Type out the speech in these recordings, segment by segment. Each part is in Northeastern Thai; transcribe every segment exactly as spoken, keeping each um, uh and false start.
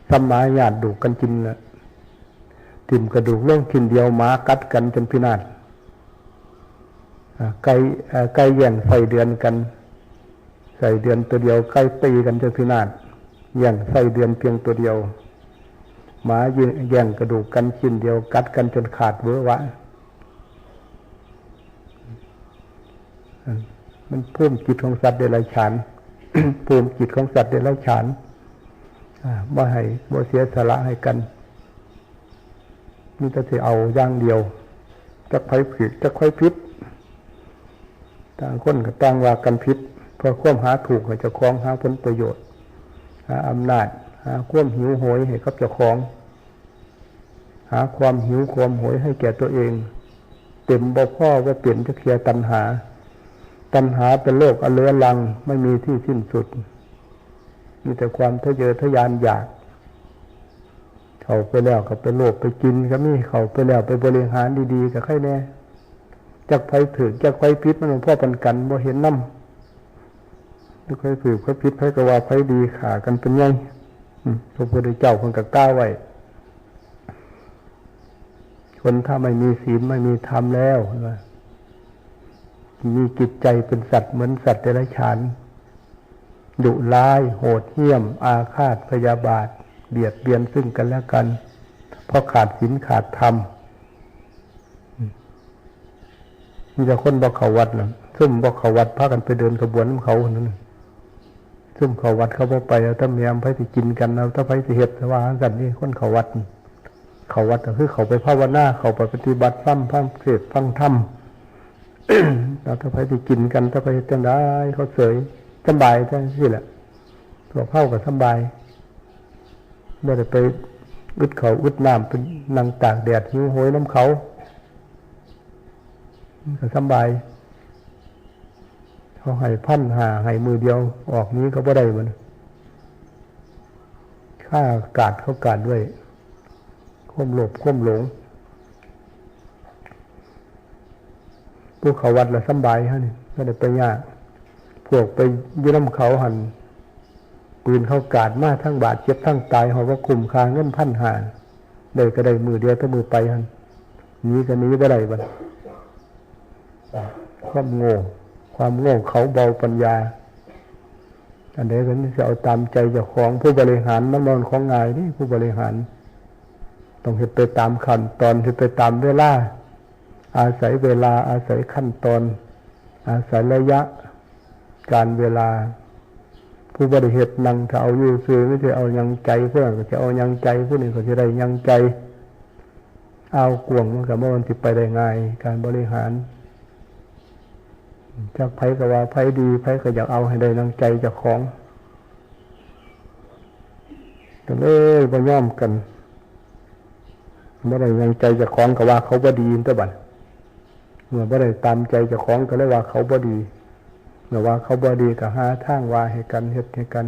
ซ้ำหมาญาติดูกกันกินน่ะ ถิ่มกระดูกลงชิ้นเดียว หมากัดกันจนพินาศ อ่า ไก่ อ่า ไก่แย่งไส้เดือนกัน ไส้เดือนตัวเดียว ไก่ตีกันจนพินาศ แย่งไส้เดือนเพียงตัวเดียว หมาแย่งกระดูกกันชิ้นเดียว กัดกันจนขาดเวอะหวะ มันภูมิจิตของสัตว์เดรัจฉาน ภูมิจิตของสัตว์เดรัจฉาน อ่า บ่ให้ บ่เสียสละให้กัน มีแต่สิเอาอย่างเดียว จักไผผิด จักไผผิด ต่างคนก็ต่างว่ากันผิด เพื่อความหาถูกให้เจ้าของ หาผลประโยชน์ หาอำนาจ หาความหิวโหยให้กับเจ้าของ หาความหิวความโหยให้แก่ตัวเอง เต็มบ่พอ บ่เป็นจักเทื่อตัณหา ตัณหาเป็นโรคอันเรื้อรัง ไม่มีที่สิ้นสุด มีแต่ความทะเยอทะยานอยาก เข้าไปแล้วก็ไปโลภไปกินก็มี เข้าไปแล้วไปบริหารดีๆ ก็ใครแน่ จักไผถืกจักไผผิด มันบ่พอปานกัน บ่เห็นนำ จักไผถืกไผผิด ไผก็ว่าไผดี ฆ่ากันเป็นไง อืม พระพุทธเจ้าเพิ่นก็กล่าวไว้ คนถ้าไม่มีศีลไม่มีธรรมแล้ว เห็นไหม มีจิตใจเป็นสัตว์เหมือนสัตว์เดรัจฉาน ดุร้าย โหดเหี้ยม อาฆาตพยาบาท เบียดเบียนซึ่งกันและกัน เพราะขาดศีลขาดธรรม มีแต่คนบ่เข้าวัดน่ะ ซุ่มบ่เข้าวัดพากันไปเดินขบวนนำเขานั่นน่ะ ซุ่มเข้าวัดเขาบ่ไป เอาแต่แม่นไผสิกินกัน เอาแต่ไผสิเฮ็ด ว่าจั่งซั่นนี่ คนเข้าวัดนี่ เข้าวัดก็คือเข้าไปภาวนา เข้าไปปฏิบัติธรรม ฟังเทศน์ฟังธรรม แล้วแต่ไผสิกินกัน แต่ไผเฮ็ดจั่งใด เขาเสย สำบายจั่งซี้แหละ พวกเฮาก็สำบาย บ่ได้ไปอึดข้าวอึดน้ำ ไปนั่งตากแดดหิวโหยนำเขา มันก็สำบาย เขาให้พันห้า ให้มื้อเดียว ออกหนีก็บ่ได้บัดนี้ คาอากาศเขากั้นไว้ ความโลภความหลง ผู้เข้าวัดละสำบาย เฮานี่บ่ได้ไปยาก พวกไปอยู่นำเขาหั่น ปืนเขากราดมา ทั้งบาดเจ็บทั้งตาย ฮอดบ่คุ้มค่าเงินพันห้า ได้ก็ได้มื้อเดียว แต่มื้อไปหั่น หนีก็หนีบ่ได้บัด ความโง่ ความโง่เขาเบาปัญญา อันใดก็สิเอาตามใจเจ้าของ ผู้บริหารมันบ่แม่นของง่ายเด้ ผู้บริหาร ต้องเฮ็ดไปตามขั้นตอน เฮ็ดไปตามเวลา อาศัยเวลา อาศัยขั้นตอน อาศัยระยะ กาลเวลา ผู้บ่ได้เฮ็ด นั่งถ้าเอาอยู่ซื่อ มีแต่เอาหยังใจ ผู้นั้นก็สิเอาหยังใจ ผู้นี้ก็สิได้หยังใจ อ่าวกว้างมันก็บ่แม่นสิไปได้ง่าย การบริหาร จักไผก็ว่าไผดี ไผก็อยากเอาให้ได้ดังใจเจ้าของ ก็เลยบ่ยอมกัน บ่ได้ดังใจเจ้าของก็ว่าเขาบ่ดีตั๊วบัด เมื่อบ่ได้ตามใจเจ้าของก็เลยว่าเขาบ่ดี เมื่อว่าเขาบ่ดีก็หาทางว่าให้กัน เฮ็ดให้กัน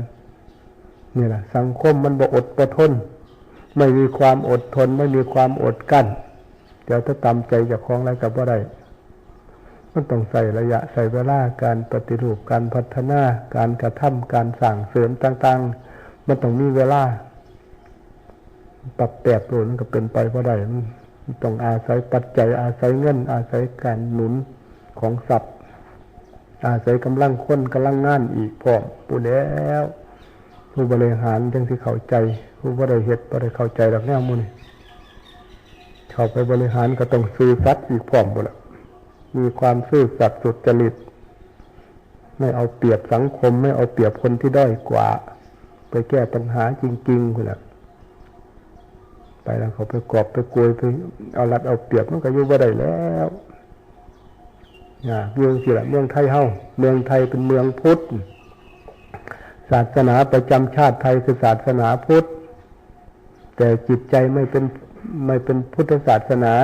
นี่ล่ะ สังคมมันบ่อดบ่ทน ไม่มีความอดทน ไม่มีความอดกลั้น เดี๋ยวถ้าตามใจเจ้าของแล้วก็บ่ได้ มันต้องใช้ระยะ ใช้เวลา การปฏิรูป การพัฒนา การกระทำ การสร้างเสริมต่างๆ มันต้องมีเวลา ปรับแปรปรวนมันก็เป็นไปบ่ได้ มันต้องอาศัยปัจจัย อาศัยเงิน อาศัยการหนุนของทรัพย์ อาศัยกำลังคน กำลังงานอีกพร้อม พู้นแหล้ว ผู้บริหารจั่งสิเข้าใจ ผู้บ่ได้เฮ็ดบ่ได้เข้าใจดอกแนวหมู่นี้ เข้าไปบริหารก็ต้องซื่อสัตย์อีกพร้อมพู้นล่ะ มีความซื่อสัตย์สุจริต ไม่เอาเปรียบสังคม ไม่เอาเปรียบคนที่ด้อยกว่า ไปแก้ปัญหาจริงๆ พู้นน่ะ ไปแล้วเขาไปกอบไปโกย ไปเอารัดเอาเปรียบ มันก็อยู่บ่ได้แล้ว ยากอยู่จั่งซี้ล่ะ เมืองไทยเฮา เมืองไทยเป็นเมืองพุทธ ศาสนาประจำชาติไทยคือศาสนาพุทธ แต่จิตใจไม่เป็น ไม่เป็นพุทธศาสนา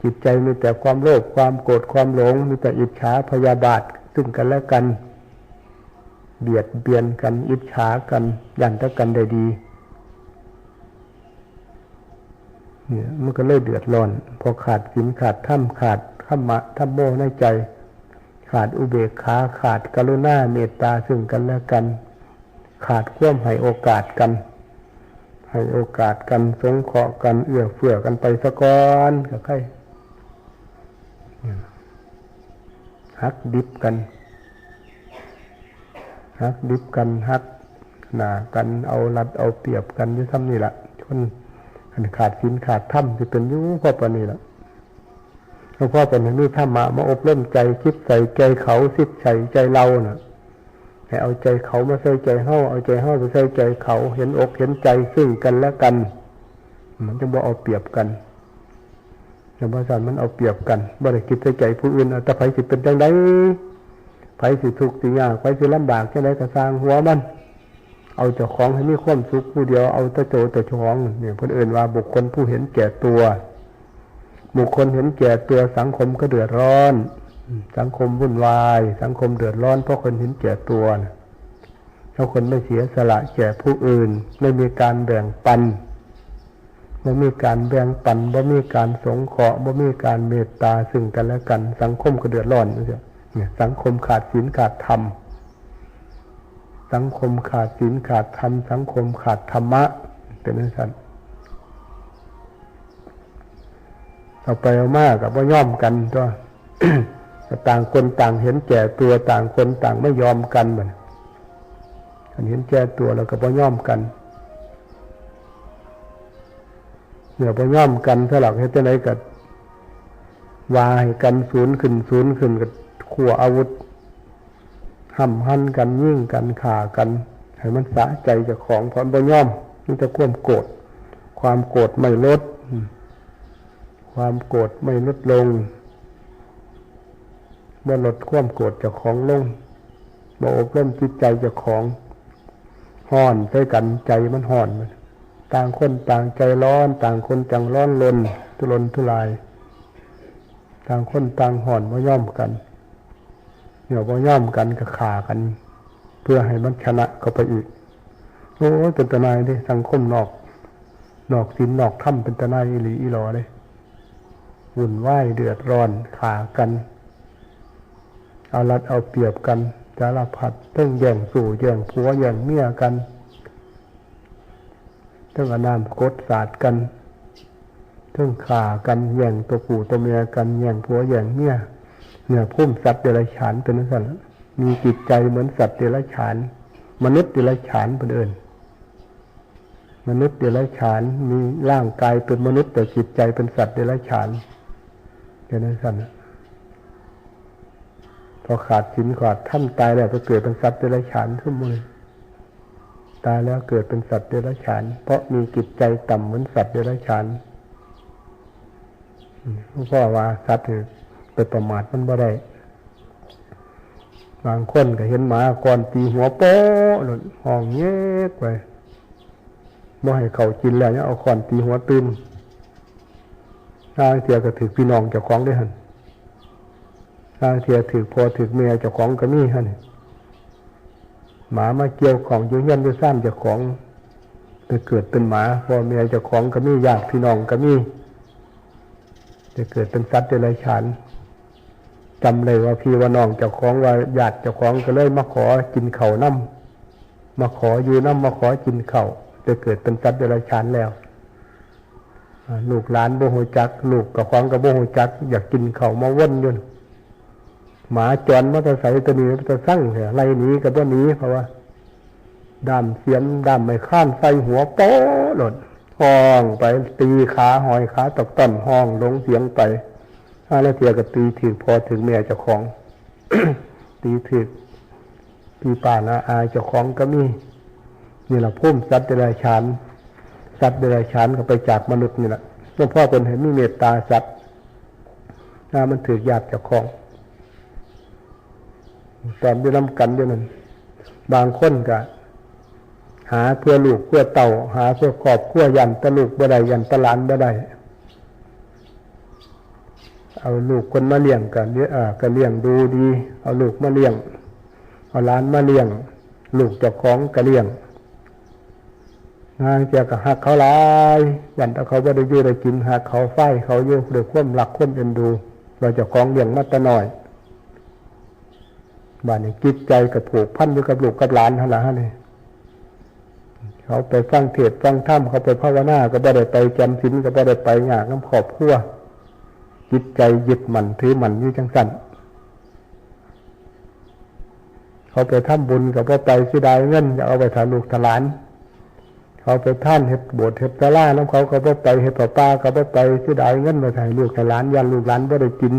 จิตใจมีแต่ความโลภ ความโกรธ ความหลง มีแต่อิจฉาพยาบาทซึ่งกันและกัน เบียดเบียนกัน อิจฉากัน ย้านแต่กันได้ดี เนี่ย มันก็เลยเดือดร้อน เพราะขาดศีล ขาดธรรม ขาดธรรมะ ธัมโม ในใจ ขาดอุเบกขา ขาดกรุณา เมตตา ซึ่งกันและกัน ขาดความให้โอกาสกัน ให้โอกาสกัน สงเคราะห์กัน เอื้อเฟื้อกันไปซะก่อนก็ใคร หักดิบกัน หักดิบกัน หักหน้ากัน เอารัดเอาเปรียบกันอยู่ซ้ำนี่แหละ คนคันขาดศีลขาดธรรมสิเป็นอยู่พอปานนี้ล่ะ หลวงพ่อเป็นให้มีธรรมะมาอบรมใจ คิดใส่ใจเขา คิดใส่ใจเราน่ะ ให้เอาใจเขามาใส่ใจเฮา เอาใจเฮาไปใส่ใจเขา เห็นอกเห็นใจซึ่งกันและกัน มันจั่งบ่เอาเปรียบกัน แต่ว่าซั่นมันเอาเปรียบกัน บ่ได้คิดใส่ใจผู้อื่น เอาแต่ไผสิเป็นจั่งใด ไผสิทุกข์สิยาก ไผสิลำบากจั่งใดก็ซ่างหัวมัน เอาเจ้าของให้มีความสุขผู้เดียว เอาแต่โตแต่เจ้าของ เนี่ย เพิ่นเอิ้นว่าบุคคลผู้เห็นแก่ตัว บุคคลเห็นแก่ตัว สังคมก็เดือดร้อน สังคมวุ่นวาย สังคมเดือดร้อน เพราะคนเห็นแก่ตัวน่ะ เพราะคนไม่เสียสละแก่ผู้อื่น ไม่มีการแบ่งปัน บ่มีการแบ่งปัน บ่มีการสงเคราะห์ บ่มีการเมตตาซึ่งกันและกัน สังคมก็เดือดร้อน เนี่ย สังคมขาดศีลขาดธรรม สังคมขาดศีลขาดธรรม สังคมขาดธรรมะ เป็นจั่งซั่น เอาไปเอามาก็บ่ยอมกันตั๊ว ก็ต่างคนต่างเห็นแก่ตัว ต่างคนต่างไม่ยอมกัน บัดนี้ คันเห็นแก่ตัวแล้วก็บ่ยอมกัน เมื่อบ่ยอมกันซะแล้ว เฮ็ดจั่งใดก็ว่าให้กันสูนขึ้น สูนขึ้น ก็ขั้วอาวุธ ห้ำหั่นกัน ยิงกัน ฆ่ากัน ให้มันสะใจเจ้าของ เพราะมันบ่ยอม มีแต่ความโกรธ ความโกรธไม่ลด อืม ความโกรธไม่ลดลง บ่ลดความโกรธเจ้าของลง บ่อบรมจิตใจเจ้าของ ฮ้อนใส่กัน ใจมันฮ้อน ต่างคนต่างใจร้อน ต่างคนต่างร้อนรน ทุรนทุราย ต่างคนต่างฮ้อน บ่ยอมกัน เนี่ย บ่ยอมกันก็ฆ่ากัน เพื่อให้มันชนะเข้าไปอีก โอ้ย เป็นตาหน่ายเด้ สังคมนอก นอกศีลนอกธรรม เป็นตาหน่ายอีหลีอีหลอเด้ วุ่นวายเดือดร้อน ฆ่ากัน เอารัดเอาเปรียบกัน สารพัด เทิงแย่งสู้แย่งผัวแย่งเมียกัน เทิงเอาน้ำกรดสาดกัน เทิงฆ่ากัน แย่งตัวผู้ตัวเมียกัน แย่งผัวแย่งเมีย เนี่ย ภูมิสัตว์เดรัจฉานเป็นจั่งซั่นล่ะ มีจิตใจเหมือนสัตว์เดรัจฉาน มนุษย์เดรัจฉานเพิ่นเอิ้น มนุษย์เดรัจฉาน มีร่างกายเป็นมนุษย์ แต่จิตใจเป็นสัตว์เดรัจฉาน เป็นจั่งซั่นน่ะ พอขาดศีลขาดธรรม ตายแล้วไปเกิดเป็นสัตว์เดรัจฉานซุมมื้อนี้ ตายแล้วเกิดเป็นสัตว์เดรัจฉาน เพราะมีจิตใจต่ำเหมือนสัตว์เดรัจฉาน อืม หลวงพ่อว่าสัตว์นี่ไปประมาทมันบ่ได้ บางคนก็เห็นหมาเอาค้อนตีหัวโป๊ะโลด ฮ้องแยกไป บ่ให้ข้าวกินแล้ว ยังเอาค้อนตีหัวตื่น ลางเทื่อก็ถืกพี่น้องเจ้าของเด้หั่น ลางเทื่อถืกพ่อถืกแม่เจ้าของก็มีหั่น หมามาเกี่ยวข้องอยู่เฮือนอยู่ซานเจ้าของ ไปเกิดเป็นหมา พ่อแม่เจ้าของก็มี ญาติพี่น้องก็มี ไปเกิดเป็นสัตว์เดรัจฉาน จำได้ว่าพี่ว่าน้องเจ้าของ ว่าญาติเจ้าของก็เลยมาขอกินข้าวนำ มาขออยู่นำ มาขอกินข้าว ไปเกิดเป็นสัตว์เดรัจฉานแล้ว อ่า ลูกหลานบ่ฮู้จัก ลูกเจ้าของก็บ่ฮู้จัก อยากกินข้าวมาวนอยู่ หมาจรมาแต่ไส ตัวนี้มาแต่ซังแท้ ไล่หนีก็บ่หนี เพราะว่า ด้ามเสียม ด้ามไม้ค้านใส่หัวโป๊ะโลด ฮ้องไป ตีขา ห้อยขาตกต้น ฮ้องหลงเสียงไป ลางเทื่อก็ตีถืกพ่อถืกแม่เจ้าของ ตีถืกพี่ป้าน้าอาเจ้าของก็มี นี่ล่ะภูมิสัตว์เดรัจฉาน สัตว์เดรัจฉานก็ไปจากมนุษย์นี่ล่ะ หลวงพ่อเพิ่นให้มีเมตตาสัตว์ ถ้ามันถืกญาติเจ้าของ ตอนอยู่นำกันอยู่นั่น บางคนก็หาเพื่อลูกเพื่อเต้า หาเพื่อครอบครัว ย้านแต่ลูกบ่ได้ ย้านแต่หลานบ่ได้ เอาลูกคนมาเลี้ยงก็เลี้ยง เอ่อ ก็เลี้ยงดูดี เอาลูกมาเลี้ยง เอาหลานมาเลี้ยง ลูกเจ้าของก็เลี้ยง ลางเทื่อก็ฮักเขาหลาย ย้านแต่เขาบ่ได้อยู่ได้กิน ฮักเขา ใฝ่เขาอยู่ด้วยความรักความเอ็นดู ว่าเจ้าของเลี้ยงมาแต่น้อย บาดนี้จิตใจก็ผูกพันอยู่กับลูกกับหลานหั่นล่ะหั่นนี่ เขาไปฟังเทศน์ฟังธรรม เขาไปภาวนาก็บ่ได้ไป จำศีลก็บ่ได้ไป ยากนำครอบครัว จิตใจยึดมั่นถือมั่นอยู่จั่งซั้น เขาไปทำบุญก็บ่ไป เสียดายเงิน อยากเอาไว้ถ่าลูกถ่าหลาน เขาไปทานเฮ็ดโบสถ์เฮ็ดศาลานำเขาก็บ่ไป เฮ็ดผ้าป่าก็บ่ไป เสียดายเงินไว้ถ่าลูกถ่าหลาน ย้านลูกหลานบ่ได้กิน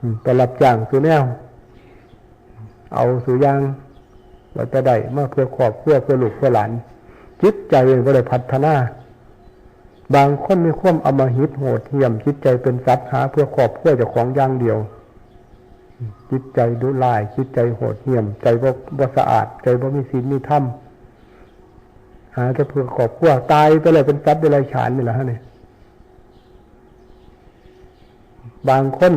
อืม ไปรับจ้างซุแนว เอาซุอย่าง ว่าแต่ได้มาเพื่อครอบครัว เพื่อลูกเพื่อหลาน จิตใจมันบ่ได้พัฒนา บางคนมีความอำมหิตโหดเหี้ยม จิตใจเป็นสัตว์หาเพื่อครอบครัวเจ้าของอย่างเดียว จิตใจดุร้าย จิตใจโหดเหี้ยม ใจบ่ บ่สะอาด ใจบ่มีศีลมีธรรม หาแต่เพื่อครอบครัว ตายไปแล้วเป็นสัตว์เดรัจฉานนี่แหละฮะนี่ บางคน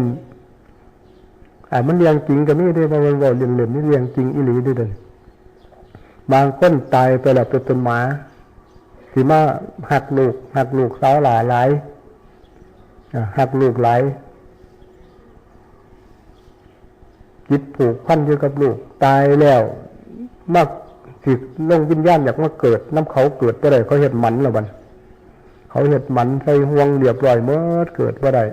อ่า มันเรื่องจริงก็มีเด้ บ่แม่นเว้าเล่นๆ นี่เรื่องจริงอีหลีเด้อเด้อ บางคนตายไปแล้วไปเป็นหมา สิมาฮักลูก ฮักลูกสาวหลายหลาย อ่า ฮักลูกหลาย จิตผูกพันอยู่กับลูก ตายแล้ว มาสิลงวิญญาณอยากมาเกิดนำเขา เกิดบ่ได้ เขาเฮ็ดหมันแล้วบัด เขาเฮ็ดหมันใส่ห่วงเรียบร้อยหมด เกิดบ่ได้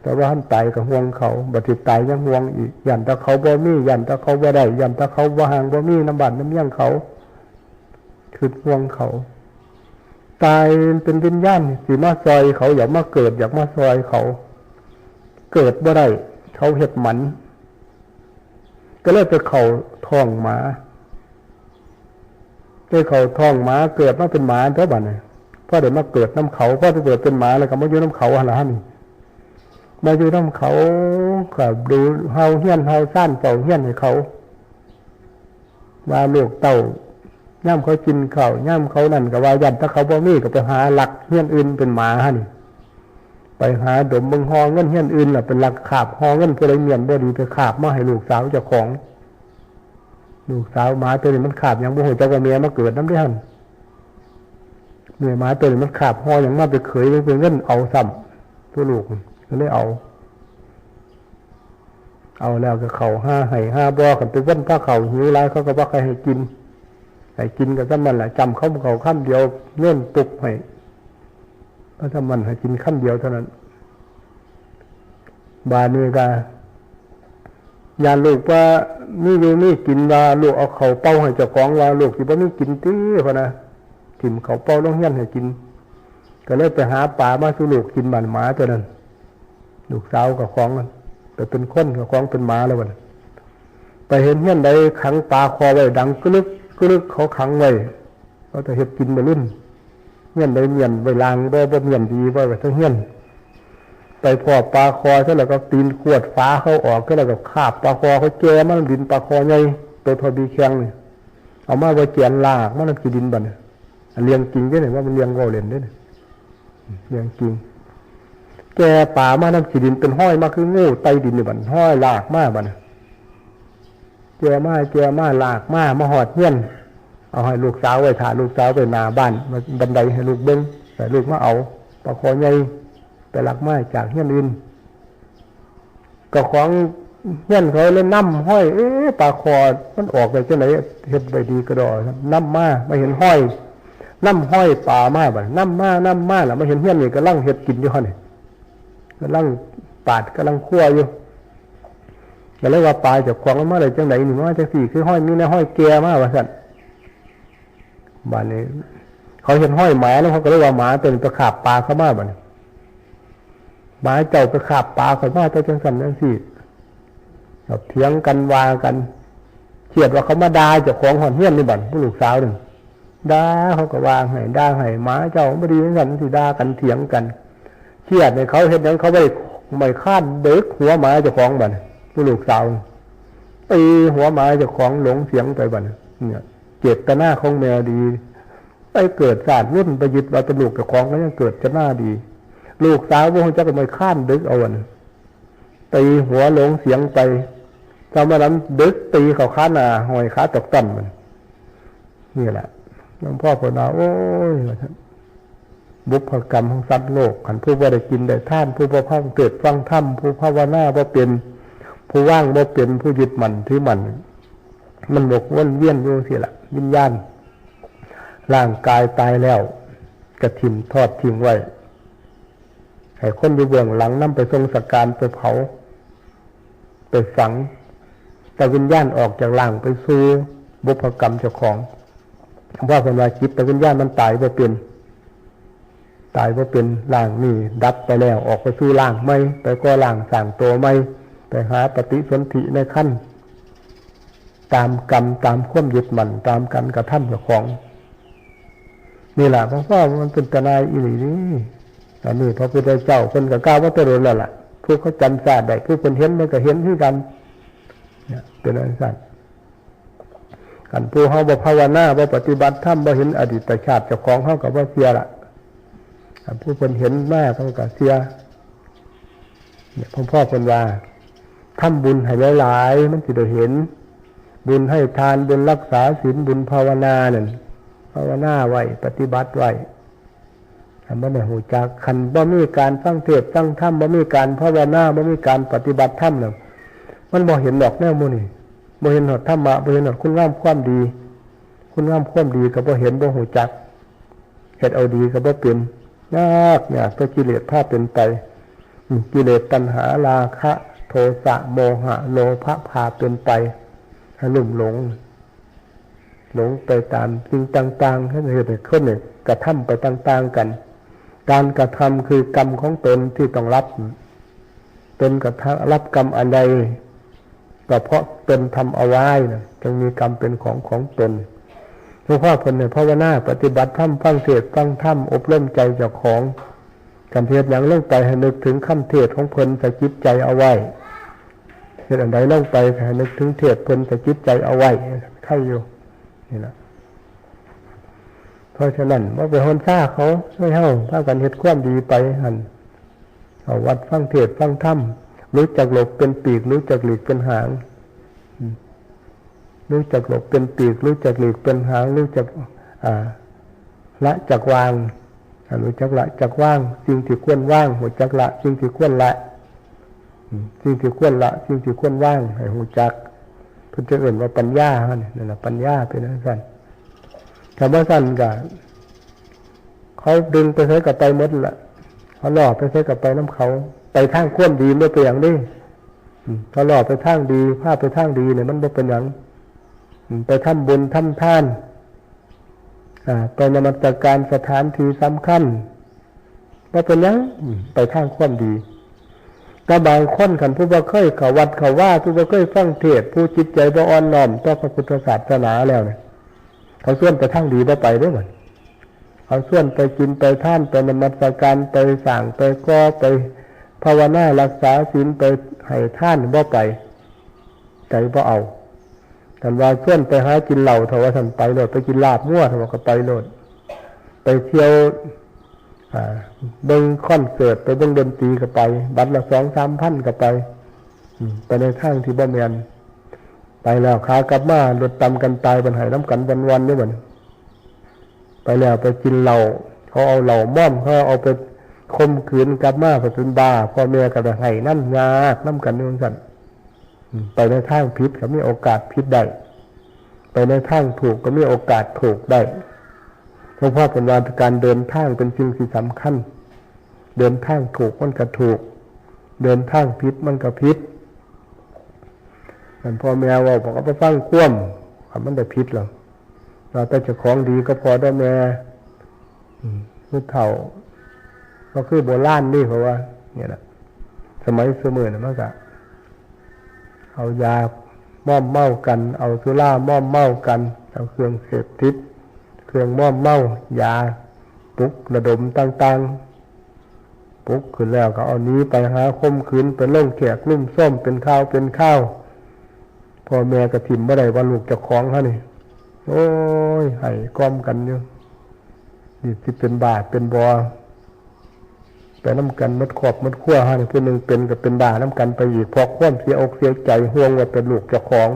แต่ว่าหั้นตายก็ห่วงเขา บัดสิตายยังห่วงอีก ย้านแต่เขาบ่มี ย้านแต่เขาบ่ได้ ย้านแต่เขาบ่ห่างบ่มีนำบ้านนำเมืองเขา คิดห่วงเขา ตายเป็นวิญญาณนี่สิมาซอยเขา อยากมาเกิด อยากมาซอยเขา เกิดบ่ได้ เขาเฮ็ดหมัน ก็เลยไปเข้าท้องหมา ไปเข้าท้องหมา เกิดมาเป็นหมาตัวบัดนี้ พอได้มาเกิดนำเขา พอไปเกิดเป็นหมาแล้วก็มาอยู่นำเขาหั่นล่ะนี่ มาอยู่นำเขา ก็ดูเฮาเฮือนเฮาซาน เฝ้าเฮือนให้เขา ว่าลูกเต้า ยามเขากินข้าว ยามเขานั่นก็ว่า ย้านแต่เขาบ่มี ก็ไปหาลักเฮือนอื่นเป็นหมาหั่น ไปหาดมเบิ่งห่อเงินเฮือนอื่นล่ะ ไปลักคาบห่อเงิน ผู้ใดเมียนบ่ดีไปคาบมาให้ลูกสาวเจ้าของ ลูกสาวหมาตัวนี้มันคาบหยังบ่ฮู้จักว่าแม่มาเกิดนำเด้หั่น แม่หมาตัวนี้มันคาบห่อหยังมา ไปเขยเป็นเงินเอาซ้ำ ตัวลูกก็เลยเอา เอาแล้วก็เข้าหาไฮ่หาบ่ คันไปวนพาเข้า หิวหลายเขาก็บ่ใครให้กิน ให้กินก็ส่ำนั้นล่ะ จ้ำเข้าเข้าคำเดียว โยนปุบให้ ก็ส่ำนั้น ให้กินคำเดียวเท่านั้น บาดนี้ก็ ย้านลูกว่ามีอยู่มีกิน ว่าลูกเอาเข้าเป่าให้เจ้าของ ว่าลูกสิบ่มีกินติ พะนะ ถิ่มเข้าเป่าลงเฮือนให้กิน ก็เลยไปหาปลามาสู่ลูกกิน บาดหมาตัวนั้น ลูกสาวเจ้าของนั่น ไปเป็นคน เจ้าของเป็นหมาแล้วบัดนี้ ไปเห็นเฮือนใดขังปลาคอไว้ดังกะลึกกะลึก เขาขังไว้ เขาจะเฮ็ดกินบ่รุ่น เฮือนใดเมียนไว้ล่างบ่ บ่เมียนดี ไว้ไว้เทิงเฮือน ไปพ้อปลาคอเท่าแล้วก็ตีนขวดฝาเขาออก เท่าแล้วก็คาบปลาคอเขาแก่มาดิน ปลาคอใหญ่ ตัวเท่าบีแข้งนี่ เอามาไว้แกนลากมานำขี้ดินบัดนี้ อันเรื่องจริงเด้เนี่ย ว่ามันเรื่องเว้าเล่นเด้เนี่ย เรื่องจริง แก่ปลามานำขี้ดินเป็นห้อยมาคืองูไต่ดินนี่บัด ห้อยลากมาบัด แก่มา แก่มา ลากมา มาฮอดเฮือน เอาให้ลูกสาวไว้ถ่า ลูกสาวไปหน้าบ้าน บันไดให้ลูกเบิ่ง ให้ลูกมาเอาปลาคอใหญ่ ไปลักมาจากเฮือนอื่น เจ้าของเฮือนเขาเลยนำห้อย เอ๊ะ ปลาคอมันออกไปจังได๋ เฮ็ดไว้ดีกะดอ นำมา มาเห็นห้อย นำห้อยปลามาบัด นำมา นำมาล่ะ มาเห็นเฮือนนี่กำลังเฮ็ดกินอยู่หั่นนี่ กำลังปาด กำลังคั่วอยู่ ก็เลยว่า ปลาเจ้าของมันมาได้จังได๋นี่ มาจังซี่ คือห้อย มีแนวห้อยแก่มา ว่าซั่น บาดนี้ เขาเห็นห้อยหมานำ เขาก็เลยว่า หมาตัวนี้ไปคาบปลาเข้ามา บาดนี้ หมาเจ้าไปคาบปลาข้อยมาแต่จังซั่นจังซี่ ก็เถียงกันว่ากัน เครียดว่าเขามาด่าเจ้าของฮอดเฮือนนี่บัด ผู้ลูกสาวนี่ ด่า เขาก็ว่าให้ ด่าให้ หมาเจ้าบ่ดีจังซั่น สิด่ากันเถียงกัน เครียดให้เขาเฮ็ดหยัง เขาบ่ได้ไม้ค้านเด็กหัวหมาเจ้าของบัด ผู้ลูกสาว ตีหัวหมาเจ้าของหลงเสียงไปบัด เนี่ย เจตนาของแม่ดี ไปเกิดชาติรุ่นไปยึดว่าเป็นลูกเจ้าของก็ยังเกิดเจตนาดี ลูกสาวบ่ฮู้จักไม้ค้านเด็กเอาอัน ตีหัวหลงเสียงไป สมานำเด็กตีเข้าขาหน้า ห้อยขาตกต้นมัน นี่แหละ หลวงพ่อเพิ่นว่า โอ้ย ว่าซั่น บุพกรรมของสัตว์โลก คันผู้บ่ได้กินได้ทาน ผู้บ่ฟังเทศน์ฟังธรรม ผู้ภาวนาบ่เป็น ผู้วางบ่เป็น ผู้ยึดมั่นถือมั่น มันหมกวนเวียนอยู่สิละ วิญญาณ ร่างกายตายแล้ว กะถิ่มทอดทิ้งไว้ ให้คนอยู่เบื้องหลังนำไปส่งสการไปเผา ไปฝัง แต่วิญญาณออกจากร่างไปสู่บุพกรรมเจ้าของ ว่าเพิ่นว่าจิตแต่วิญญาณมันตายบ่เป็น ตายบ่เป็น ร่างนี้ดับไปแล้ว ออกไปสู่ร่างใหม่ ไปก่อร่างสร้างตัวใหม่ ไปหาปฏิสนธิในครรภ์ ตามกรรม ตามความยึดมั่น ตามการกระทำเจ้าของ นี่แหละ เพราะว่ามันเป็นตนายอีหลีนี่ อันนี้พระพุทธเจ้าเพิ่นก็กล่าวว่าแต่โดนแล้วล่ะ ผู้เขาจำชาติได้ ผู้เพิ่นเห็นมันก็เห็นคือกัน เนี่ย เป็นอันสั้น คันผู้เฮาบ่ภาวนา บ่ปฏิบัติธรรม บ่เห็นอดีตชาติเจ้าของ เฮาก็บ่เชื่อละ คันผู้เพิ่นเห็นมา เพิ่นก็เชื่อ เนี่ย หลวงพ่อเพิ่นว่า ทำบุญให้หลายๆ มันสิได้เห็น บุญให้ทาน บุญรักษาศีล บุญภาวนานั่น ภาวนาไว้ ปฏิบัติไว้ คันบ่ได้ฮู้จัก คันบ่มีการฟังเทศน์ฟังธรรม บ่มีการภาวนา บ่มีการปฏิบัติธรรมน่ะ มันบ่เห็นดอกแนวหมู่นี้ บ่เห็นฮอดธรรมะ บ่เห็นฮอดคุณงามความดี คุณงามความดีก็บ่เห็น บ่ฮู้จัก เฮ็ดเอาดีก็บ่เป็น ยาก ยาก ตัวกิเลสพาเป็นไป อืม กิเลสตัณหา ราคะ โทสะ โมหะ โลภะ พาเป็นไป ให้ลุ่มหลง หลงไปตามสิ่งต่างๆ เฮ็ดให้คนเนี่ยกระทำไปต่างๆ กัน การกระทำคือกรรมของตนที่ต้องรับ ตนกระทำรับกรรมอันใด ก็เพราะตนทำเอาไว้นะ จึงมีกรรมเป็นของของตน หลวงพ่อเพิ่นให้ภาวนาปฏิบัติธรรม ฟังเทศน์ฟังธรรม อบรมใจเจ้าของ คันเฮ็ดหยังลงไปให้นึกถึงคำเทศน์ของเพิ่นสะกิดใจเอาไว้ เฮ็ดอันใดลงไปให้นึกถึงเทศน์เพิ่นสะกิดใจเอาไว้ ใครอยู่ นี่ล่ะ เพราะฉะนั้นบ่ไปฮอนซ่าเขา ให้เฮาพากันเฮ็ดความดีไปหั่น เข้าวัดฟังเทศน์ฟังธรรม รู้จักหลบเป็นปีก รู้จักหลีกเป็นหาง อืม รู้จักหลบเป็นปีก รู้จักหลีกเป็นหาง รู้จัก อ่า ละจักวาง อ่า รู้จักละจักวาง สิ่งที่ควรวาง รู้จักละสิ่งที่ควรละ อืม สิ่งที่ควรละ สิ่งที่ควรวาง ให้รู้จัก เพิ่นจะเอิ้นว่าปัญญาหั่น นั่นน่ะ ปัญญาเป็นจั่งซั้น คันบ่ซั้นก็ เขาดึงไปไสก็ไปหมดล่ะ เขาล่อไปไสก็ไปนำเขา ไปทางความดีบ่เป็นหยังเด้ อืม เขาล่อไปทางดี พาไปทางดีเนี่ยมันบ่เป็นหยัง อืม ไปทำบุญทำทาน อ่า ไปนมัสการสถานที่สำคัญ บ่เป็นหยัง อืม ไปทางความดี แต่บางคนคันผู้บ่เคยเข้าวัดเข้าวา ผู้บ่เคยฟังเทศน์ ผู้จิตใจบ่อ่อนน้อมต่อพระพุทธศาสนาแล้วเนี่ย เขาชวนไปทางดีบ่ไปเด้อบัด เขาชวนไปกินไปทาน ไปนมัสการ ไปสร้างไปก่อ ไปภาวนารักษาศีล ไปให้ทาน บ่ไป ใจบ่เอา คันว่าชวนไปหากินเหล้า เถาะว่าซั่น ไปโลด ไปกินลาบงัว เถาะว่าก็ไปโลด ไปเที่ยว อ่า เบิ่งคอนเสิร์ต ไปเบิ่งดนตรีก็ไป บัตรละสองสามพันก็ไป อืม ไปในทางที่บ่แม่น ไปแล้วขากลับมา รถตำกันตาย บัดให้นำกันวันๆ อยู่บัดนี้ ไปแล้วไปกินเหล้า เขาเอาเหล้ามอม เขาเอาไปข่มขืน กลับมาผัดเป็นบ้า พ่อแม่ก็ได้ให้นำ ยากนำกันอยู่จั่งซั้น อืม ไปในทางผิดก็มีโอกาสผิดได้ ไปในทางถูกก็มีโอกาสถูกได้ หลวงพ่อเพิ่นว่าการเดินทางเป็นสิ่งที่สำคัญ เดินทางถูกมันก็ถูก เดินทางผิดมันก็ผิด คันพ่อแม่เว้า พ่อก็ไปฟังความ คันมันได้ผิดแล้ว ว่าแต่เจ้าของดีก็พอเด้อแม่ อืม ผู้เฒ่า ก็คือโบราณนี่ เพราะว่า เนี่ยนะ สมัยซุมื้อนี่มันก็ เอายามอมเมากัน เอาสุรามอมเมากัน เอาเครื่องเสพติด เครื่องมอมเมา ยา ปลุกระดมต่างๆ ปลุกขึ้นแล้วก็เอาหนีไปหาข่มขืน ไปลงแขกลุ่มโทรม เป็นข่าวเป็นคราว พ่อแม่ก็ถิ่มบ่ได้ว่าลูกเจ้าของหั่นนี่ โอ้ย ไห้กล่อมกันอยู่ นี่สิเป็นบ้าเป็นบอ ไปนำกันหมดครอบหมดครัวหั่นนี่ ผู้หนึ่งเป็นก็เป็นบ้านำกันไปอีก เพราะความเสียอกเสียใจ ห่วงว่าเป็นลูกเจ้าของ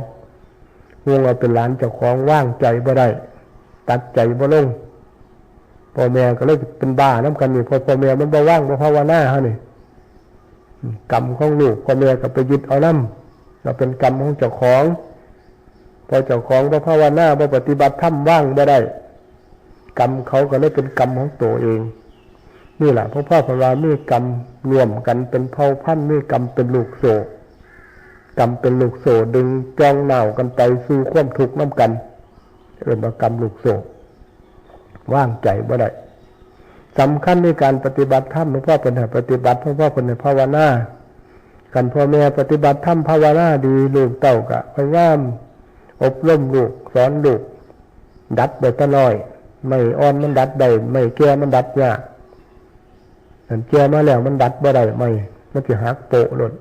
ห่วงว่าเป็นหลานเจ้าของ วางใจบ่ได้ ตัดใจบ่ลง พ่อแม่ก็เลยเป็นบ้านำกันนี่ เพราะพ่อแม่มันบ่วาง บ่ภาวนาหั่นนี่ กรรมของลูก พ่อแม่ก็ไปยึดเอานำ ก็เป็นกรรมของเจ้าของ พอเจ้าของบ่ภาวนา บ่ปฏิบัติธรรม วางบ่ได้ กรรมเขาก็เลยเป็นกรรมของตัวเอง นี่แหละ พระพุทธเจ้าว่ามีกรรมร่วมกันเป็นเผ่าพันธุ์ มีกรรมเป็นลูกโซ่ กรรมเป็นลูกโซ่ ดึงจองหนาวกันไปสู่ความทุกข์นำกัน เอิ้นว่ากรรมลูกโซ่ วางใจบ่ได้ สำคัญในการปฏิบัติธรรม หลวงพ่อเพิ่นให้ปฏิบัติ หลวงพ่อเพิ่นให้ภาวนา คันพ่อแม่ปฏิบัติธรรมภาวนาดี ลูกเต้าก็พยายามอบรมลูก สอนลูก ดัดได้แต่น้อย ไม้อ่อนมันดัดได้ ไม้แก่มันดัดยาก อันแก่มาแล้วมันดัดบ่ได้ ไม้มันสิหักโปะโลด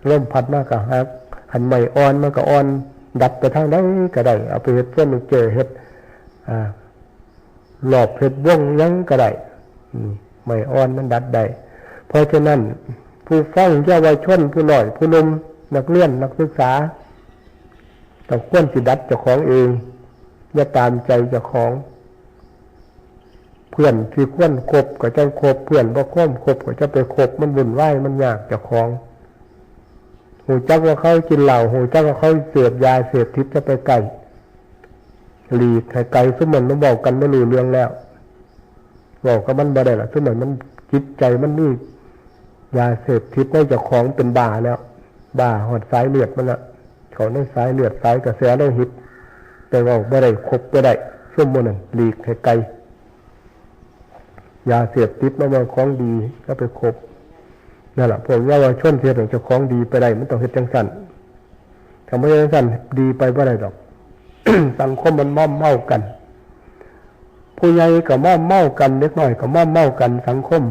ลมพัดมาก็หัก คันไม้อ่อนมันก็อ่อน ดัดไปทางใดก็ได้ เอาไปเฮ็ดเฟอร์นิเจอร์ เฮ็ด อ่า รอบเฮ็ดวงหยังก็ได้ อืม ไม้อ่อนมันดัดได้ เพราะฉะนั้น ผู้ฟังเยาวชน ผู้น้อย ผู้หนุ่ม นักเรียน นักศึกษา ต้องควรสิดัดเจ้าของเอง อย่าตามใจเจ้าของ เพื่อนที่ควรคบก็จั่งคบ เพื่อนบ่ควรคบก็จะไปคบ มันวุ่นวาย มันยากเจ้าของ ฮู้จักว่าเขากินเหล้า ฮู้จักว่าเขาเสพยาเสพติด จะไปใกล้ หลีกให้ไกล ซุมมันมาเว้ากันบ่รู้เรื่องแล้ว เว้ากับมันบ่ได้ละ ซุมมัน มันจิตใจมันมียาเสพติดในเจ้าของ เป็นบ้าแล้ว บ้าฮอดสายเลือดมันละ เข้าในสายเลือดสายกระแสโลหิต ไปเว้าบ่ได้ คบบ่ได้ ซุมหมู่นั้น หลีกให้ไกล ยาเสพติดมันบ่ของดี ก็ไปคบ นั่นล่ะ พวกเยาวชนที่เฮ็ดให้เจ้าของดีไปได้ มันต้องเฮ็ดจั่งซั้น ถ้าบ่เฮ็ดจั่งซั้น ดีไปบ่ได้ดอก สังคมมันมอมเมากัน ผู้ใหญ่ก็มอมเมากัน เด็กน้อยก็มอมเมากัน สังคม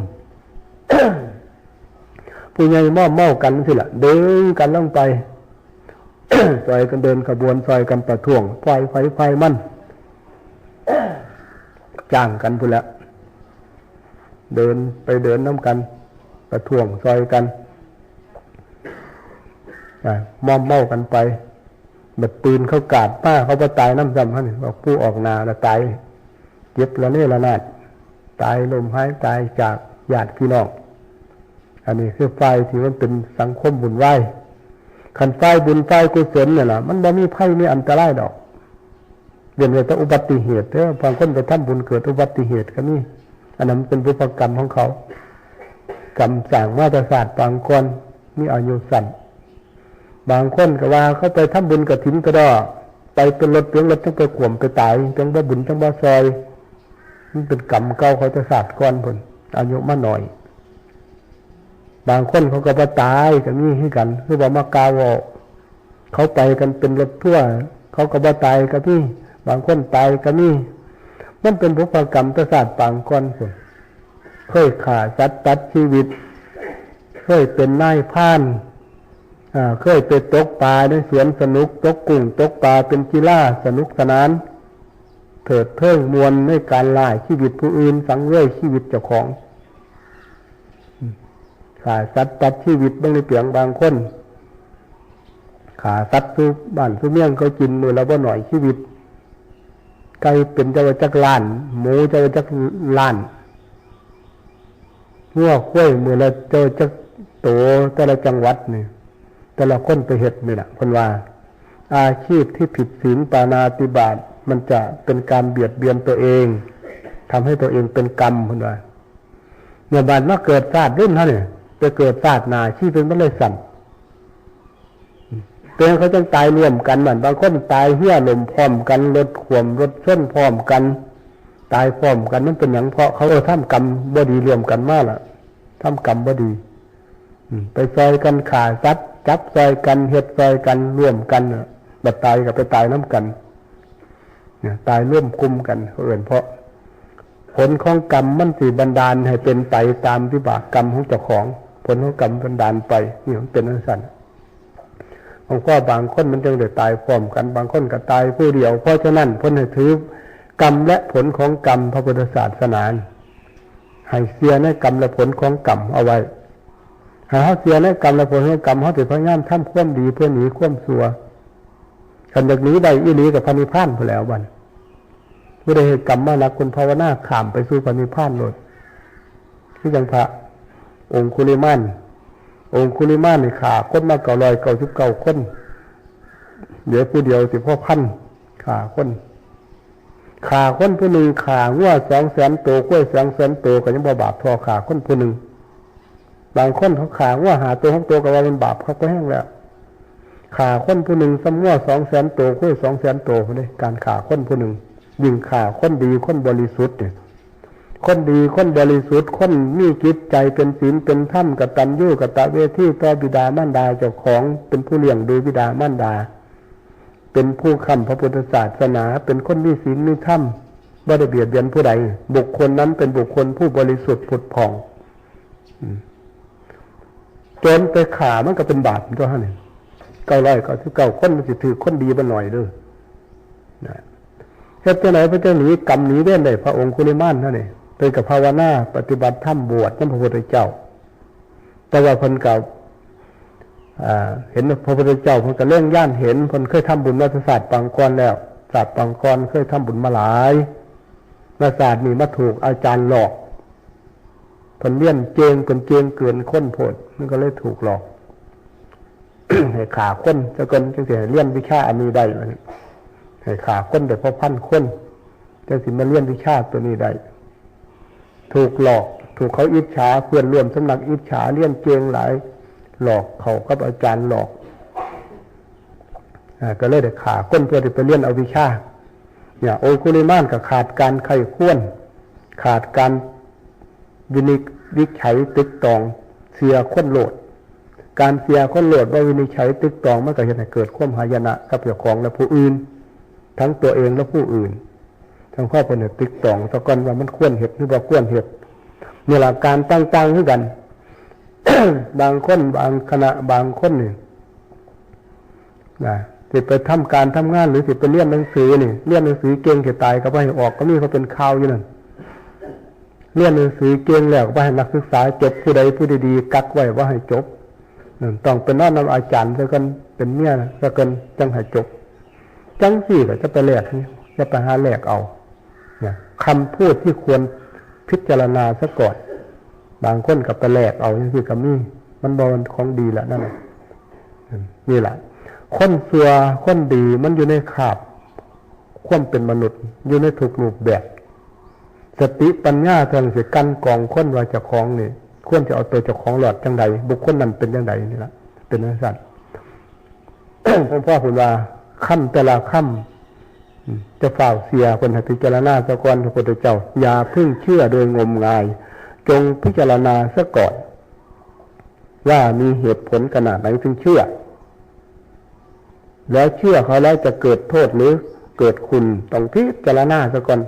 ผู้ใหญ่มอมเมากันจั่งซี้ล่ะ ดึงกันลงไป ซอยกันเดินขบวนซอยกันประท้วง ฝ่ายไผฝ่ายมัน จ้างกันพู้นแหละ เดินไปเดินนำกัน ประท้วงซอยกัน อ่ามอมเมากันไป บัดปืนเขากราดมา เขาบ่ตายนำซ้ำหั่น ออกผู้ออกหน้าละตาย เจ็บระเนระนาด ตายล้มหายตายจากญาติพี่น้อง อันนี้คือฝ่ายที่มันเป็นสังคมวุ่นวาย คันฝ่ายบุญฝ่ายกุศลเนี่ยล่ะ มันบ่มีภัยมีอันตรายดอก เว้นไว้แต่อุบัติเหตุเด้อ บางคนไปทำบุญเกิดอุบัติเหตุก็มี อันนั้นมันเป็นบุพกรรมของเขา กรรมสร้างมาแต่ชาติปางก่อน มีอายุสั้น บางคนก็ว่าเขาไปทำบุญกฐินกระดอ ไปเป็นรถเปียงรถจั่งไปขวมไปตาย จั่งบ่บุญจั่งบ่ซอย มันเป็นกรรมเก่าเขาแต่ชาติก่อนพู้น อายุมาน้อย บางคนเขาก็บ่ตายก็มีคือกัน คือว่ามากล่าวเว้า เขาไปกันเป็นรถทัวร์ เขาก็บ่ตายก็มี บางคนตายก็มี มันเป็นบุพกรรมแต่ชาติปางก่อนพู้น เคยฆ่าสัตว์ตัดชีวิต เคยเป็นนายพราน อ่า เคยไปตกปลาในสวนสนุก ตกกุ้งตกปลาเป็นกีฬาสนุกสนาน เถิดเทิงม่วนในการล่าชีวิตผู้อื่น สังเวยชีวิตเจ้าของ ฆ่าสัตว์ตัดชีวิต เบิ่งในเปียงบางคน ฆ่าสัตว์สู่บ้านสู่เมืองเขากิน มื้อละบ่น้อยชีวิต ไก่เป็นจักว่าจักล้าน หมูจักว่าจักล้าน งัวควายมื้อละจักว่าจักโต แต่ละจังหวัดนี่ แต่ละคนไปเฮ็ดนี่น่ะ เพิ่นว่า อาชีพที่ผิดศีลปาณาติบาต มันจะเป็นการเบียดเบียนตัวเอง ทำให้ตัวเองเป็นกรรม เพิ่นว่า เนี่ย บาดมาเกิดชาติรุ่นเฮานี่ ไปเกิดชาติหน้า ชีวิตมันเลยสั้น เป็นเขาจั่งตายร่วมกัน บางคนตายเฮือล่มพร้อมกัน รถขวมรถชนพร้อมกัน ตายพร้อมกัน มันเป็นหยัง เพราะเขาทำกรรมบ่ดีร่วมกันมาล่ะ ทำกรรมบ่ดี อืม ไปซอยกันฆ่าสัตว์ จับซอยกัน เฮ็ดซอยกัน ร่วมกันน่ะ บัดตายก็ไปตายนำกัน เนี่ย ตายร่วมกลุ่มกัน เขาเอิ้น เพราะผลของกรรมมันสิบันดาลให้เป็นไปตามวิบากกรรมของเจ้าของ ผลของกรรมบันดาลไป นี่มันเป็นจั่งซั้น บางครั้งบางคนมันจั่งได้ตายพร้อมกัน บางคนก็ตายผู้เดียว เพราะฉะนั้นเพิ่นให้ถือกรรมและผลของกรรม พระพุทธศาสนา ให้เชื่อในกรรมและผลของกรรมเอาไว้ หากเฮาเชื่อในกรรมและผลของกรรม เฮาสิพยายามทำความดีเพื่อหนีความชั่ว คันอยากหนีได้อีหลีก็พระนิพพานพู้นแหล้วบัด ผู้ใดเฮ็ดกรรมมาหนัก คนภาวนาข้ามไปสู่พระนิพพานโลด คือจั่งพระองคุลิมาน องคุลิมานนี่ฆ่าคนมาเก้าร้อยเก้าสิบเก้าคน เหลือผู้เดียวสิพ่อพัน ฆ่าคน ฆ่าคนผู้หนึ่ง ฆ่างัวสองแสนตัว ควายสองแสนตัว ก็ยังบ่บาปเท่าฆ่าคนผู้หนึ่ง บางคนเขาฆ่างัวห้าตัวหกตัว ก็ว่ามันบาปเขาก็แห้งแล้ว ฆ่าคนผู้หนึ่งซ้ำงัวสองแสนตัว ควายสองแสนตัวเลย การฆ่าคนผู้หนึ่ง ยิ่งฆ่าคนดีคนบริสุทธิ์เนี่ย คนดีคนบริสุทธิ์ คนมีจิตใจเป็นศีลเป็นธรรม กตัญญูกตเวทีต่อบิดามารดาเจ้าของ เป็นผู้เลี้ยงดูบิดามารดา เป็นผู้ค้ำพระพุทธศาสนา เป็นคนมีศีลมีธรรม บ่ได้เบียดเบียนผู้ใด บุคคลนั้นเป็นบุคคลผู้บริสุทธิ์ผุดผ่อง อืม โจรไปฆ่ามันก็เป็นบาปตัวเท่านั้น เก้าร้อยเก้าสิบเก้าคน มันสิถือคนดีบ่หน่อยเด้อ นะ เฮ็ดจั่งใดเพิ่นจั่งหนีกรรมหนีเวรได้ พระองคุลิมานเท่านี้ เพิ่นก็ภาวนาปฏิบัติธรรมบวชนำพระพุทธเจ้า แต่ว่าเพิ่นก็ อ่า เห็นพระพุทธเจ้า เพิ่นก็เล็งญาณเห็น เพิ่นเคยทำบุญมาแต่ชาติปางก่อนแล้ว ชาติปางก่อนเคยทำบุญมาหลาย มาชาตินี้มาถูกอาจารย์หลอก เพิ่นเรียนเก่ง เพิ่นเก่งเกินคนโพด มันก็เลยถูกหลอก ให้ฆ่าคนซะก่อน จั่งสิให้เรียนวิชาอันนี้ได้ ให้ฆ่าคนได้พอพันคน จั่งสิมาเรียนวิชาตัวนี้ได้ ถูกหลอก ถูกเขาอิจฉา เพื่อนร่วมสำนักอิจฉา เรียนเก่งหลาย หลอกเข้ากับอาจารย์หลอก อ่า ก็เลยได้ฆ่าคนเพื่อที่ไปเรียนเอาวิชา เนี่ย องคุลิมานก็ขาดการใคร่ครวญ ขาดการวินิจ วิจัยตึกตอง เชื่อคนโลด การเชื่อคนโลด บ่วินิจฉัยตึกตอง มันก็เฮ็ดให้เกิดความหายนะกับเจ้าของและผู้อื่น ทั้งตัวเองและผู้อื่น ทั้งครอบครัวเนี่ยตึกตองซะก่อนว่ามันควรเฮ็ดหรือบ่ควรเฮ็ด นี่ล่ะการต่างๆคือกัน บางคนบางคณะบางคนนี่ นะ สิไปทำการทำงานหรือสิไปเรียนหนังสือนี่ เรียนหนังสือเก่งสิตายก็บ่ให้ออก ก็มีเขาเป็นข่าวอยู่นั่น เรียนหนังสือเก่งแล้วก็บ่ให้นักศึกษาจบ ผู้ใดผู้ดีๆกักไว้บ่ให้จบ นั่นต้องไปนอนนำอาจารย์ซะก่อน เป็นเมียซะก่อน จั่งให้จบ จั่งซี้ก็จะไปแลก จะไปหาแลกเอา เนี่ย คำพูดที่ควรพิจารณาซะก่อน บางคนก็ไปแลกเอาจั่งซี้ก็มี มันบ่แม่นของดีละนั่นน่ะ นี่แหละ คนชั่วคนดีมันอยู่ในคาบความเป็นมนุษย์ อยู่ในทุกรูปแบบ สติปัญญาเทิงสิกลั่นกรองคนว่าเจ้าของนี่ ควรจะเอาตัวเจ้าของรอดจั่งใด บุคคลนั้นเป็นจั่งใด นี่ล่ะ เป็นจั่งซั่น หลวงพ่อเพิ่นว่า คำแต่ละคำ อืม จะฟ้าวเชื่อ เพิ่นให้พิจารณาซะก่อน พระพุทธเจ้า อย่าเพิ่งเชื่อโดยงมงาย จงพิจารณาซะก่อน ว่ามีเหตุผลขนาดไหนถึงเชื่อ แล้วเชื่อเขาแล้วจะเกิดโทษหรือเกิดคุณ ต้องพิจารณาซะก่อน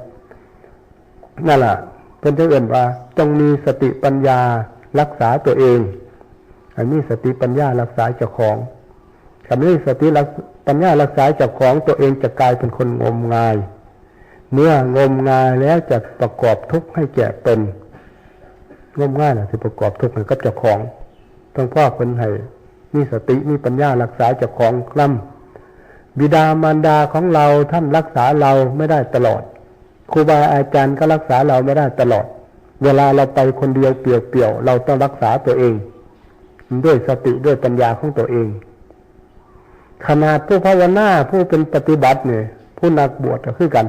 นั่นล่ะ เพิ่นจะเอิ้นว่า จงมีสติปัญญารักษาตัวเอง ให้มีสติปัญญารักษาเจ้าของ ถ้ามีสติรัก ปัญญารักษาเจ้าของ ตัวเองจะกลายเป็นคนงมงาย เมื่องมงายแล้วจะประกอบทุกข์ให้แก่ตน งมงายน่ะสิประกอบทุกข์ให้กับเจ้าของ หลวงพ่อเพิ่นให้มีสติมีปัญญารักษาเจ้าของนำ บิดามารดาของเราท่านรักษาเราไม่ได้ตลอด ครูบาอาจารย์ก็รักษาเราไม่ได้ตลอด เวลาเราไปคนเดียวเปลี่ยวๆ เราต้องรักษาตัวเอง ด้วยสติด้วยปัญญาของตัวเอง ขนาดผู้ภาวนาผู้เป็นปฏิบัติเนี่ย ผู้นักบวชก็คือกัน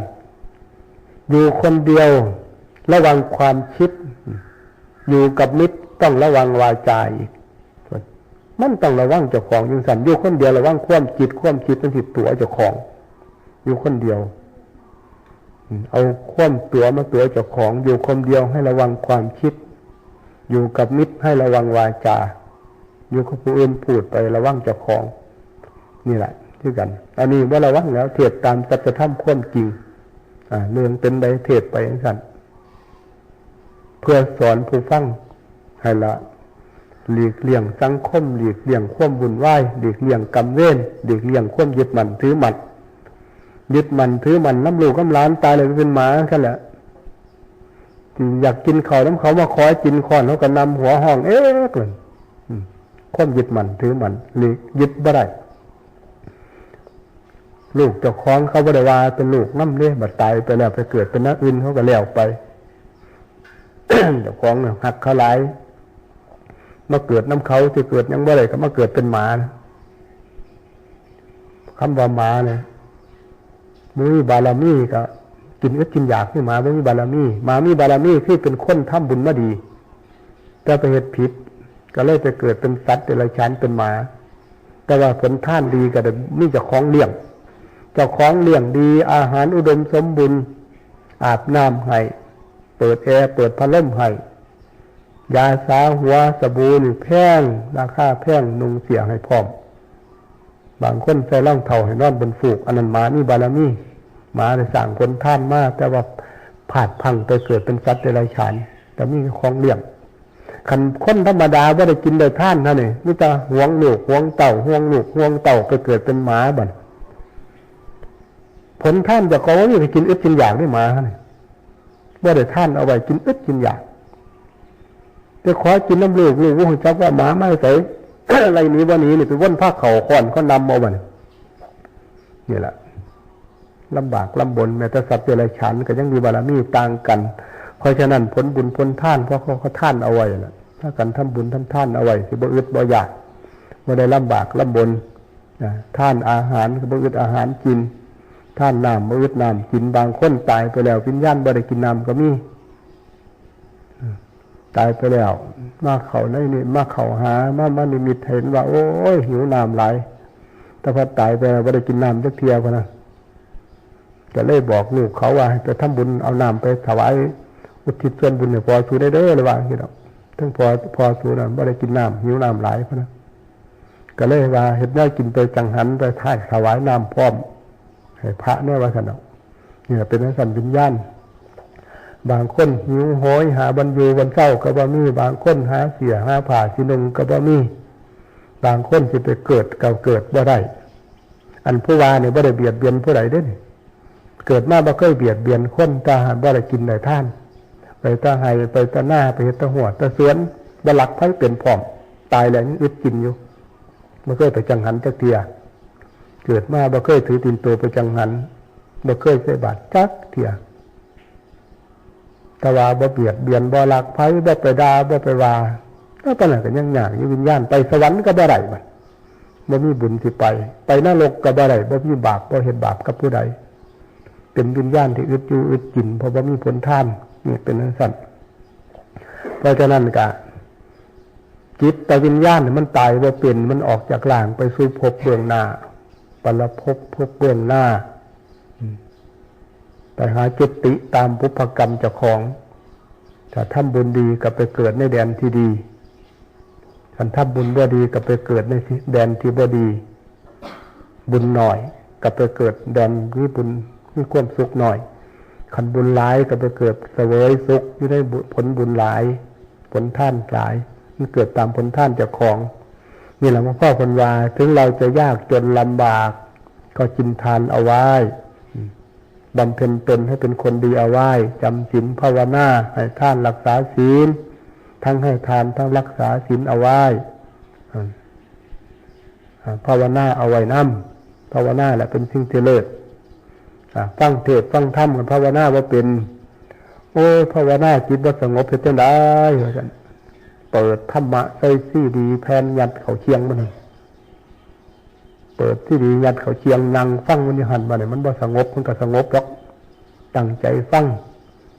อยู่คนเดียวระวังความคิด อยู่กับมิตรต้องระวังวาจาอีก มันต้องระวังเจ้าของจั่งซั่น อยู่คนเดียวระวังความคิด ความคิดมันสิตั๋วเจ้าของ อยู่คนเดียว อืม เอาความตั๋วมาตั๋วเจ้าของ อยู่คนเดียวให้ระวังความคิด อยู่กับมิตรให้ระวังวาจา อยู่กับผู้อื่นพูดไประวังเจ้าของ นี่แหละคือกัน อันนี้บ่ระวังแล้ว เทศน์ตามสัจธรรมความจริง อ่า เรื่องเป็นใดเทศน์ไปจั่งซั่น เพื่อสอนผู้ฟังให้ละหลีกเลี่ยงสังคม หลีกเลี่ยงความวุ่นวาย หลีกเลี่ยงกรรมเวร หลีกเลี่ยงความยึดมั่นถือมั่น ยึดมั่นถือมั่นนำลูกนำหลาน ตายแล้วไปเป็นหมาซั่นแหละ อยากกินข้าวนำเขามาขอกินค้อนเขาก็นำหัวฮ้องเอ๊กเลย อืม ความยึดมั่นถือมั่น หลีก ยึดบ่ได้ ลูกเจ้าของเขาบ่ได้ว่าเป็นลูกนำเด้ บัดตายไปแล้วไปเกิดเป็นแนวอื่นเขาก็แล้วไป เจ้าของน่ะฮักเขาหลาย มาเกิดนำเขา สิเกิดหยังบ่ได้ก็มาเกิดเป็นหมา คำว่าหมาเนี่ย บ่มีบารมีก็กินอึดกินอยาก คือหมาบ่มีบารมี หมามีบารมีคือเป็นคนทำบุญมาดี แต่ไปเฮ็ดผิด ก็เลยไปเกิดเป็นสัตว์เดรัจฉานเป็นหมา แต่ว่าผลทานดีก็ได้มีเจ้าของเลี้ยง เจ้าของเลี้ยงดี อาหารอุดมสมบูรณ์ อาบน้ำให้ เปิดแอร์ เปิดพัดลมให้ ยาสระหัว สบู่นี่แพง ราคาแพง นุ่งเสื้อให้พร้อม บางคนใส่รองเท้าให้นอนบนฟูก อันนั้นหมามีบารมี หมาได้สร้างผลทานมา แต่ว่าพลาดพลั้งไปเกิดเป็นสัตว์เดรัจฉาน แต่มีของเลี้ยง คันคนธรรมดาบ่ได้กินได้ทานเท่านี้ มีแต่หวงลูกหวงเต้า ห่วงลูกห่วงเต้า ไปเกิดเป็นหมาบัด ผลทานเจ้าของบ่มี ไปกินอึดกินอยากเด้หมาเท่านี้ บ่ได้ทานเอาไว้ กินอึดกินอยาก ไปขอกินนำลูก ลูกบ่ฮู้จักว่าหมามาแต่ไส ไล่หนีบ่หนีนี่ ไปวนพาเข้าค้อนเขานำเอาบัดนี้ นี่แหละ ลำบากลำบน แม้แต่สัตว์เดรัจฉานก็ยังมีบารมีต่างกัน เพราะฉะนั้นผลบุญผลทาน เพราะเขา เขาทานเอาไว้น่ะ พากันทำบุญทำทานเอาไว้ สิบ่อึดบ่อยาก บ่ได้ลำบากลำบน นะ ทานอาหารก็บ่อึดอาหารกิน ทานน้ำบ่อึดน้ำกิน บางคนตายไปแล้ว วิญญาณบ่ได้กินน้ำก็มี ตายไปแล้ว มาเข้าในนี่ มาเข้าหา มา มานิมิตเห็นว่า โอ้ย หิวน้ำหลาย แต่พอตายไปแล้วบ่ได้กินน้ำจักเทื่อพะนะ ก็เลยบอกลูกเขาว่าให้ไปทำบุญ เอาน้ำไปถวาย อุทิศส่วนบุญให้พ่อสูได้เด้อ เลยว่าจังซี้ดอก ทั้งพ่อ พ่อสูนั่นบ่ได้กินน้ำ หิวน้ำหลายพะนะ ก็เลยว่าเฮ็ดแนวกินไปจังหัน ไปถวายน้ำพร้อม ให้พระแน่ ว่าซั่นดอก นี่ล่ะเป็นจังซั่นวิญญาณ บางคนหิวโหยหาบ่อนอยู่บ่อนเซาก็บ่มี บางคนหาเสื้อหาผ้าสินุ่งก็บ่มี บางคนสิไปเกิดก็เกิดบ่ได้ อันผู้ว่านี่บ่ได้เบียดเบียนผู้ใดเด้นี่ เกิดมาบ่เคยเบียดเบียนคน แต่หากบ่ได้กินได้ทาน ไปแต่ไฮ่ ไปแต่นา ไปเฮ็ดแต่ฮวดแต่สวน บ่ลักไผเป็นพร้อม ตายแล้วยังอึดกินอยู่ บ่เคยไปจังหันจักเทื่อ เกิดมาบ่เคยถือตีนโตไปจังหัน บ่เคยใส่บาตรจักเทื่อ แต่ว่าบ่เบียดเบียน บ่ลักไผ บ่ไปด่า บ่ไปว่า แล้วปานนั้นก็ยังยากอยู่ วิญญาณไปสวรรค์ก็บ่ได้บัด บ่มีบุญสิไป ไปนรกก็บ่ได้ บ่มีบาป บ่เฮ็ดบาปกับผู้ใด เป็นวิญญาณที่อึดอยู่อึดกิน เพราะบ่มีผลทาน นี่เป็นจังซั่น เพราะฉะนั้นก็ จิตวิญญาณนี่มันตายบ่เป็น มันออกจากร่างไปสู่ภพเบื้องหน้า ปรภพ ภพเบื้องหน้า อืม ไปหาจุติตามบุพกรรมเจ้าของ ถ้าทำบุญดีก็ไปเกิดในแดนที่ดี คันทำบุญบ่ดีก็ไปเกิดในที่ แดนที่บ่ดี บุญน้อยก็ไปเกิดแดนมีบุญ มีความสุขน้อย คันบุญหลายก็ไปเกิดเสวยสุขอยู่ในบุ ผลบุญหลาย ผลทานหลาย มันเกิดตามผลทานเจ้าของ นี่แหละหลวงพ่อเพิ่นว่า ถึงเราจะยากจนลำบาก ก็กินทานเอาไว้ บำเพ็ญตนให้เป็นคนดีเอาไว้ จำศีลภาวนา ให้ทานรักษาศีล ทั้งให้ทานทั้งรักษาศีลเอาไว้ อ่า อ่า ภาวนาเอาไว้นำ ภาวนาแหละเป็นสิ่งที่เลิศ อ่า ฟังเทศน์ฟังธรรมกัน ภาวนาบ่เป็น โอ้ย ภาวนาจิตบ่สงบเฮ็ดจั่งใด ว่าซั่น เปิดธรรมะใส่ซีดีแผ่นยัดเข้าเคียงมัน เปิดซีดียัดเข้าเคียง นั่งฟังมันอยู่หั่น บัดนี้มันบ่สงบ มันก็สงบดอก ตั้งใจฟัง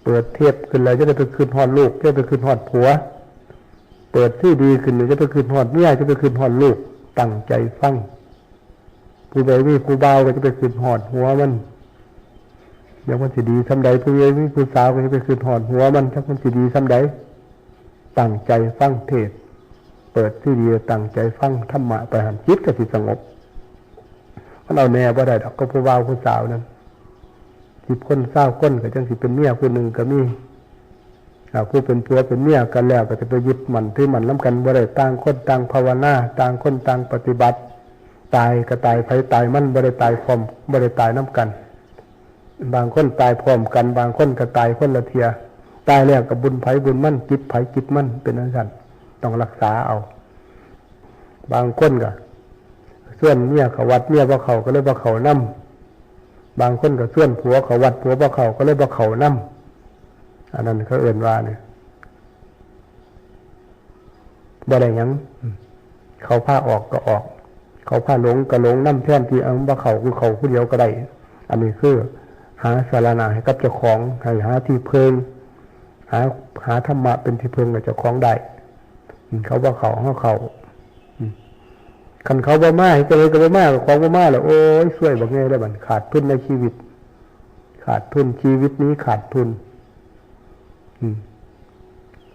เปิดเทปขึ้นแล้วจะได้ไปคิดฮอดลูก จะไปคิดฮอดผัว เปิดซีดีขึ้นแล้วจะไปคิดฮอดเมีย จะไปคิดฮอดลูก ตั้งใจฟัง ผู้ใดมีผู้บ่าวก็จะไปคิดฮอดหัวมัน จักมันสิดีส่ำใด ผู้ใดมีผู้สาวก็จะไปคิดฮอดหัวมัน จักมันสิดีส่ำใด ตั้งใจฟังเทศน์ เปิดซีดี ตั้งใจฟังธรรมะไปหั่น จิตก็สิสงบ มันเอาแน่บ่ได้ดอก กับผู้บ่าวผู้สาวนั่น สิบคนซาวคนก็จั่งสิเป็นเมียผู้หนึ่งก็มี อ่า ผู้เป็นผัวเป็นเมียกันแล้วก็จะไปยึดมั่นถือมั่นนำกันบ่ได้ ต่างคนต่างภาวนา ต่างคนต่างปฏิบัติ ตายก็ตายไผตายมัน บ่ได้ตายพร้อม บ่ได้ตายนำกัน บางคนตายพร้อมกัน บางคนก็ตายคนละเทื่อ ตายแล้วก็บุญไผบุญมัน กิจไผกิจมัน เป็นจั่งซั่น ต้องรักษาเอา บางคนก็ชวนเมียเข้าวัด เมียบ่เข้าก็เลยบ่เข้านำ บางคนก็ชวนผัวเข้าวัด ผัวบ่เข้าก็เลยบ่เข้านำ อันนั้นเขาเอิ้นว่าเนี่ย บ่ได้หยัง เขาพาออกก็ออก เขาพาหลงก็หลงนำ แทนที่เอาบ่เข้า คือเข้าผู้เดียวก็ได้ อันนี้คือหาสรณะให้กับเจ้าของ ให้หาที่เพิ่ง หา หาธรรมะเป็นที่เพิ่งให้เจ้าของได้ อืม เขาบ่เข้า เฮาเข้า อืม คันเขาบ่มา เฮ็ดจั่งใดก็บ่มา ของบ่มาแล้ว โอ้ย ซวยบักใหญ่เลยบัด ขาดทุนในชีวิต ขาดทุน ชีวิตนี้ขาดทุน อืม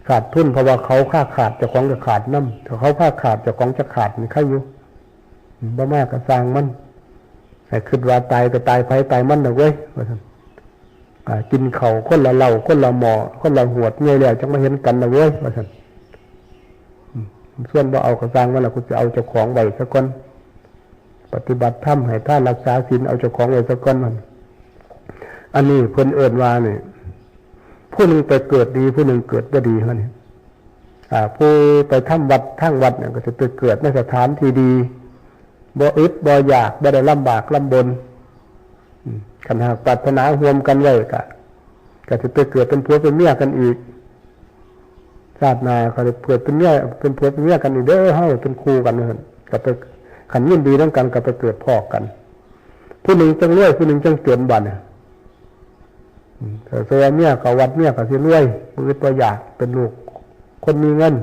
ขาดทุน เพราะว่าเขาพาขาด เจ้าของก็ขาดนำ ถ้าเขาพาขาด เจ้าของจะขาดนี่ใครอยู่ อืม บ่มาก็ซ่างมัน ให้คิดว่าตายก็ตายไผตายมันดอกเว้ย ว่าซั่น อ่า กินข้าวคนละเหล้า คนละหม้อ คนละหวด ใหญ่แล้วจั่งมาเห็นกันดอกเว้ย ว่าซั่น อืม ส่วนบ่เอาก็ซ่างมันล่ะ กูสิเอาเจ้าของไว้ซะก่อน ปฏิบัติธรรม ให้ทานรักษาศีล เอาเจ้าของไว้ซะก่อนมัน อันนี้เพิ่นเอิ้นว่านี่ ผู้หนึ่งไปเกิดดี ผู้หนึ่งเกิดบ่ดี เท่านี้ อ่า ผู้ไปทำวัด ทางวัดเนี่ยก็สิไปเกิดในสถานที่ดี บ่อึดบ่อยาก บ่ได้ลำบากลำบน อืม คันหากปรารถนาร่วมกันไว้ก็ ก็สิไปเกิดเป็นผัวเป็นเมียกันอีก ชาติหน้าก็ได้เกิดเป็นเมีย เป็นผัวเป็นเมียกันอีกเด้อ เฮาเป็นคู่กันว่าซั่น ก็ไป คันยินดีนำกันก็ไปเกิดพ้อกัน ผู้หนึ่งจั่งรวย ผู้หนึ่งจั่งจนบัดนี้ อืม แต่ว่าเมียเข้าวัด เมียก็สิรวย บ่อึดบ่อยาก เป็นลูกคนมีเงิน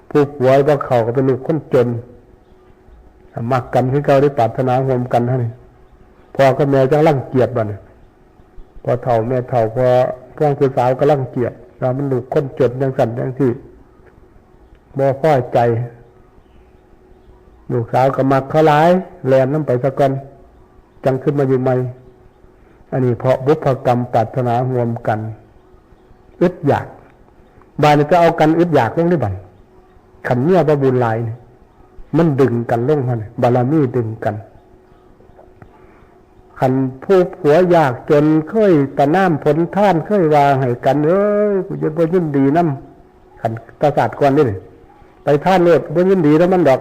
ผู้ผัวบ่เข้าก็เป็นลูกคนจน มักกันคือเก่า ได้ปรารถนาร่วมกันเท่านี้ พ่อกับแม่จั่งรังเกียจบัดนี้ พ่อเฒ่าแม่เฒ่า พ่อ พ่อผู้สาวก็รังเกียจ ว่ามันลูกคนจนจั่งซั่นจั่งซี้ บ่พอใจ ลูกสาวก็มักเขาหลาย แล่นนำไปซะก่อน จั่งขึ้นมาอยู่ใหม่ อันนี้เพราะบุพกรรมปรารถนาร่วมกัน อึดอยาก บาดนี้ก็เอากันอึดอยากลงได้บัด คันเมียบ่บุญหลายนี่ มันดึงกันลงหั่น บารมีดึงกัน คันผู้ผัวยากจนเคยประณามผลทาน เคยว่าให้กัน เอ้ย กูจะบ่ยินดีนำ คันตาสาดก่อนนี่ ไปทานโลด บ่ยินดีนำมันดอก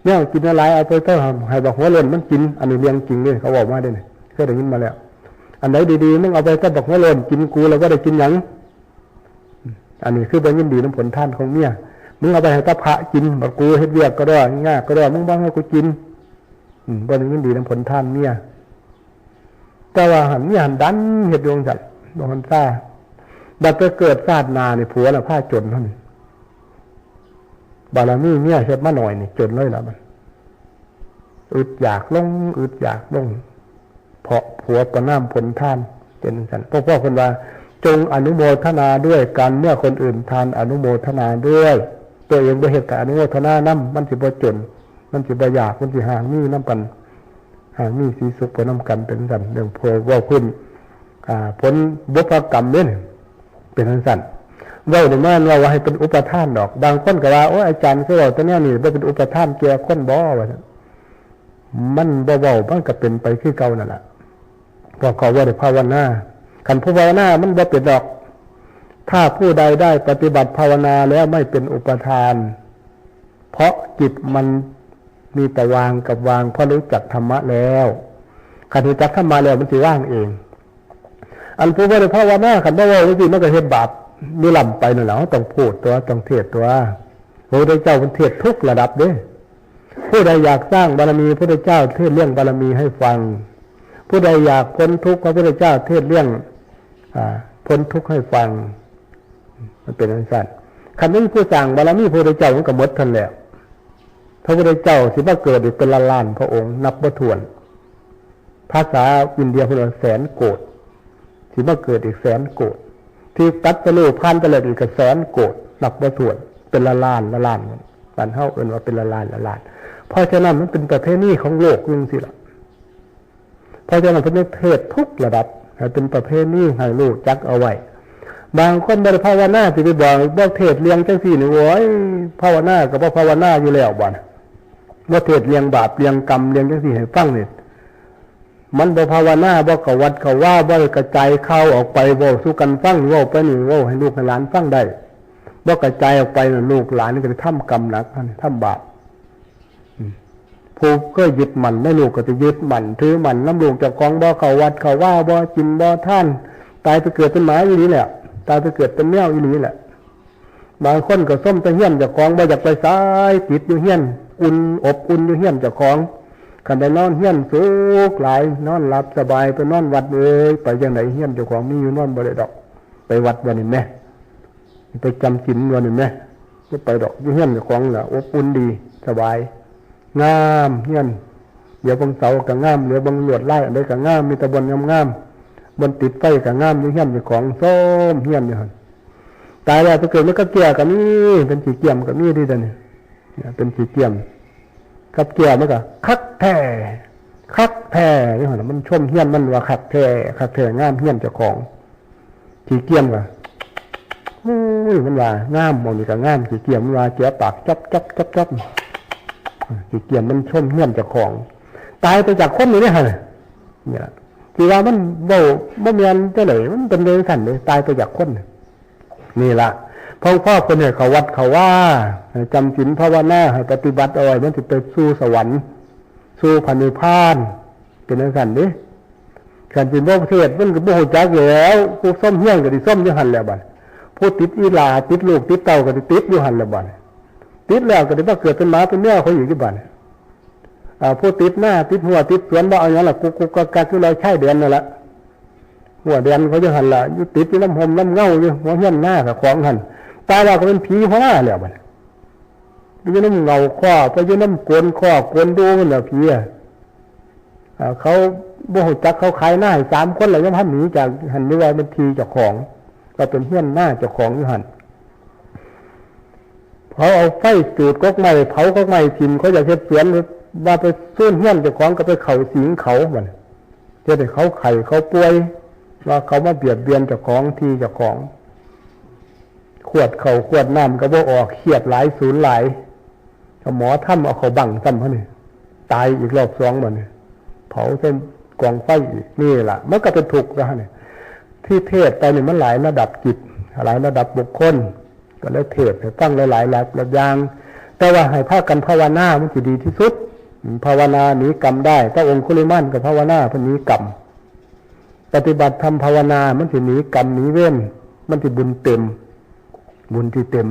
แนวกินหลายๆ เอาไปเถาะ ให้บักหัวโล้นมันกิน อันนี้เรื่องจริงเด้ เขาเว้ามาเด้ เคยได้ยินมาแล้ว อันใดดีๆ มึงเอาไปเถาะ บักหัวโล้นกิน กูแล้วบ่ได้กินหยัง อันนี้คือบ่ยินดีนำผลทานของเมีย มึงเอาไปให้แต่พระกิน บัดกูเฮ็ดเวียกก็ได้ ยากก็ได้ มึงบ่ให้กูกิน อืม บ่ได้ยินดีนำผลทานเมีย แต่ว่าหั่นเมียหั่นดันเฮ็ดอยู่จั่งซั่น บ่หันซา บัดไปเกิดชาติหน้านี่ ผัวน่ะพาจนเท่านี้ บารมีเมียเฮ็ดมาหน่อยนี่ จนเลยล่ะมัน อึดอยากลง อึดอยากลง เพราะผัวประณามผลทาน เป็นจั่งซั่น เพราะพ่อเพิ่นว่า จงอนุโมทนาด้วยกัน เมื่อคนอื่นทานอนุโมทนาด้วย ตัวเองบ่เฮ็ดก็อนุโมทนานำ มันสิบ่จน มันสิบ่อยาก มันสิห่างมีนำกัน ห่างมีสีสุขไปนำกัน เป็นจั่งซั่น เรื่องพวกเว้าพื้น อ่า ผลบุพกรรมเด้ เป็นจั่งซั่น เว้านี่มันเว้าว่าให้เป็นอุปาทานดอก บางคนก็ว่า โอ้ย อาจารย์คือเว้าแต่แนวนี้ บ่เป็นอุปาทานแก่คนบ่ ว่าซั่น มันบ่เว้า มันก็เป็นไปคือเก่านั่นล่ะ เพราะเขาบ่ได้ภาวนา คันผู้ภาวนามันบ่เป็นดอก ถ้าผู้ใดได้ปฏิบัติภาวนาแล้วไม่เป็นอุปาทาน เพราะจิตมันมีแต่วางกับวาง เพราะรู้จักธรรมะแล้ว คันรู้จักธรรมะแล้วมันสิวางเอง อันผู้บ่ได้ภาวนา คันบ่เว้าจั่งซี้ มันก็เฮ็ดบาปมีล้ำไปนั่นแหละ เราต้องพูดตัว ต้องเทศน์ตัว พระพุทธเจ้าเพิ่นเทศน์ทุกระดับเด้ ผู้ใดอยากสร้างบารมี พระพุทธเจ้าเทศน์เรื่องบารมีให้ฟัง ผู้ใดอยากพ้นทุกข์ พระพุทธเจ้าเทศน์เรื่อง อ่า พ้นทุกข์ให้ฟัง มันเป็นจั่งซั่น คันบ่มีผู้สร้างบารมี พระพุทธเจ้ามันก็หมดเท่านั้นแหละ พระพุทธเจ้าสิมาเกิดอีกเป็นล้านๆ พระองค์ นับบ่ถ้วน ภาษาอินเดียเพิ่นว่าแสนโกฏ สิมาเกิดอีกแสนโกฏ ที่ตรัสรู้ผ่านไปแล้วอีกก็แสนโกฏ นับบ่ถ้วน เป็นละล้านละล้าน บ้านเฮาเอิ้นว่าเป็นละล้านละล้าน เพราะฉะนั้นมันเป็นประเพณีของโลกอยู่จั่งซี้ล่ะ เพราะฉะนั้นเพิ่นเทศน์ทุกระดับ ให้เป็นประเพณี ให้รู้จักเอาไว้ บางคนบ่ได้ภาวนา สิไปบอกบ่เทศน์เรื่องจั่งซี้นี่ โอ้ย ภาวนาก็บ่ภาวนาอยู่แล้วบัด บ่เทศน์เรื่องบาป เรื่องกรรม เรื่องจั่งซี้ให้ฟังนี่ มันบ่ภาวนา บ่เข้าวัดเข้าวา บ่ได้กระจายข่าวออกไป เว้าสู่กันฟัง เว้าไปนี่ เว้าให้ลูกให้หลานฟังได้ บ่กระจายออกไปน่ะ ลูกหลานนี่ก็สิทำกรรมหนัก ทำบาป อืม ผู้เคยยึดมั่นในลูกก็สิยึดมั่นถือมั่นนำลูกเจ้าของ บ่เข้าวัดเข้าวา บ่กินบ่ทาน ตายไปเกิดเป็นหมาอีหลีแหละ ตายไปเกิดเป็นแมวอีหลีแหละ บางคนก็ซมแต่เฮือนเจ้าของ บ่อยากไปไส ติดอยู่เฮือน อุ่นอบอุ่นอยู่เฮือนเจ้าของ คันได้นอนเฮือนสุขหลาย นอนหลับสบาย ไปนอนวัดเอ้ย ไปจั่งใดเฮือนเจ้าของมีอยู่นอนบ่ได้ดอก ไปวัดบ่นี่แหม ไปจำศีลบ่นี่แหม บ่ไปดอก อยู่เฮือนเจ้าของล่ะ อบอุ่นดี สบาย งามเฮือน เหลียวเบิ่งเสาก็งาม เหลียวเบิ่งลวดลายอันใดก็งาม มีแต่บ่อนงามๆ บ่อนติดไฟก็งาม อยู่เฮือนเจ้าของ โซมเฮือนอยู่หั่น ตายแล้วไปเกิดมากับแก้วก็มี เป็นขี้เกียมก็มีเด้อเดี๋ยวนี้ เนี่ย เป็นขี้เกียม กับแก้วมันก็คักแท้ คักแท้อยู่หั่นน่ะ มันชมเฮือนมันว่าคักแท้ คักแท้ งามเฮือนเจ้าของ ขี้เกียมก็ โอ้ย มันว่างาม หม่องนี้ก็งาม ขี้เกียมมันว่าแกะปากจ๊อบจ๊อบจ๊อบจ๊อบ ขี้เกียมมันชมเฮือนเจ้าของ ตายไปจากคนนี่เด้อหั่นน่ะ เนี่ย ที่ว่ามันเว้าบ่แม่นจั่งใด มันเป็นจั่งซั่นเด้ ตายไปจากคนน่ะ นี่ล่ะ พอ พอเพิ่นให้เข้าวัดเข้าวา ให้จำศีลภาวนา ให้ปฏิบัติเอาไว้ มันสิไปสู่สวรรค์ สู่พระนิพพาน เป็นจั่งซั่นเด้ คันสิบ่เทศน์มันก็บ่ฮู้จักแล้ว ผู้ชมเฮือนก็สิชมอยู่หั่นแหละบัด ผู้ติดอีหล้าติดลูกติดเต้าก็สิติดอยู่หั่นแหละบัด ติดแล้วก็สิมาเกิดเป็นหมาเป็นแมวเขาอีกอยู่บัด อ่า ผู้ติดนาติดฮั้วติดสวนบ่เอาหยังล่ะ กุกกุกกักกักอยู่รอยชายแดนนั่นล่ะ ฮั้วแดนเขาอยู่หั่นล่ะ อยู่ติดอยู่นำฮ่มนำเงาอยู่ หัวเฮือนนาเจ้าของหั่น ตายแล้วก็เป็นผีหัวหน้าแล้วบัดนี้ ไปอยู่นำเงาคอก ไปอยู่นำโคนคอกโคนดูนั่นแหละผีอะ อ่า เขาบ่ฮู้จัก เขาขายนาให้สามคนแล้ว ยังพันหนีจากหั่น หรือว่าเป็นที่เจ้าของ ก็เป็นเฮือนนาเจ้าของอยู่หั่น เขาเอาไฟจูดกกไม้ เผากกไม้ถิ่ม เขาอยากเฮ็ดสวน ว่าไปซูนเฮือนเจ้าของ ก็ไปเข้าสิงเขาบัดนี้ เฮ็ดให้เขาไข้เขาป่วย ว่าเขามาเบียดเบียนเจ้าของที่เจ้าของ ขวดข้าวขวดน้ำก็บ่ออก เครียดหลาย สูนหลาย ก็หมอธรรมเอาเข้าบั้งซ้ำหั่นนี่ ตายอีกรอบสองบัดนี้ เผาใส่กองไฟอีก นี่ล่ะ มันก็เป็นทุกข์แล้วหั่นนี่ ที่เทศน์ไปนี่มันหลายระดับจิต หลายระดับบุคคล ก็เลยเทศน์ให้ฟังหลายๆ หลายๆ อย่าง แต่ว่าให้พากันภาวนามันสิดีที่สุด ภาวนาหนีกรรมได้ พระองคุลิมานก็ภาวนาเพิ่นหนีกรรม ปฏิบัติธรรมภาวนา มันสิหนีกรรมหนีเวร มันสิบุญเต็ม บุญที่เต็ม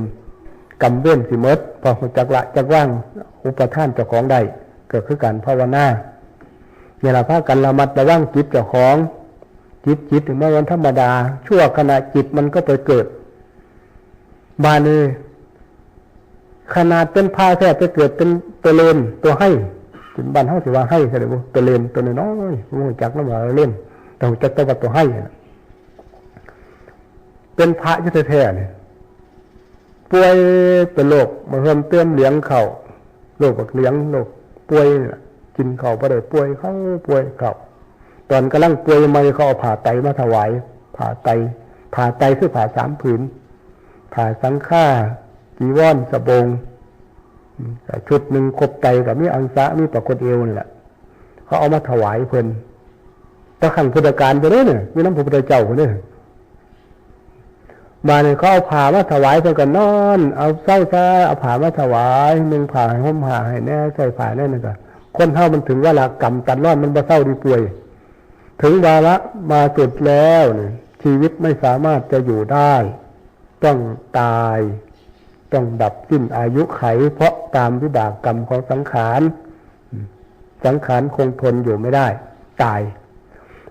กรรมเวรสิหมด พอฮู้จักละจักวาง อุปาทานเจ้าของได้ ก็คือการภาวนา นี่ล่ะ พากันระมัดระวังจิตเจ้าของ จิต จิตนี่มันธรรมดา ชั่วขณะจิตมันก็ไปเกิด บาดนี้ ขนาดเป็นพระแท้ไปเกิดเป็นตัวเลน ตัวไฮ่ บ้านเฮาสิว่าไฮ่ซะเด้อ ตัวเลนตัวน้อยๆ บ่ฮู้จักนำว่าเลน แต่ฮู้จักแต่ว่าตัวไฮ่น่ะ เป็นพระอยู่แท้ๆ นี่ ป่วยเป็นโรค บ่าเฮิ่มเติมเหลืองเข้า โรคบักเหลือง โรคป่วยนี่ล่ะ กินเข้าบ่ได้ ป่วยเข้า ป่วยเข้า ตอนกำลังป่วยใหม่เขาเอาผ้าไตรมาถวาย ผ้าไตร ผ้าไตรคือผ้าสามผืน ผ้าสังฆา จีวร สบง อืม ชุดหนึ่งครบไตรก็มีอังสะ มีปรากฏเอวนี่แหละ เขาเอามาถวายเพิ่น แต่ครั้งพุทธกาลไปเด้อเนี่ย มีนำพระพุทธเจ้าไปเด้อ บาดนี้เขาเอาผ้ามาถวายเพิ่นก็นอน เอาเซาซะ เอาผ้ามาถวาย นุ่งผ้าให้ห่มผ้าให้แหน่ ใส่ผ้าแหน่ นั่นก็ คนเฮามันถึงวาระกรรมตัดรอน มันบ่เซาดีป่วย ถึงวาระมาสุดแล้วนี่ ชีวิตไม่สามารถจะอยู่ได้ ต้องตาย ต้องดับสิ้นอายุไข เพราะตามวิบากกรรมของสังขาร สังขารคงทนอยู่ไม่ได้ ตาย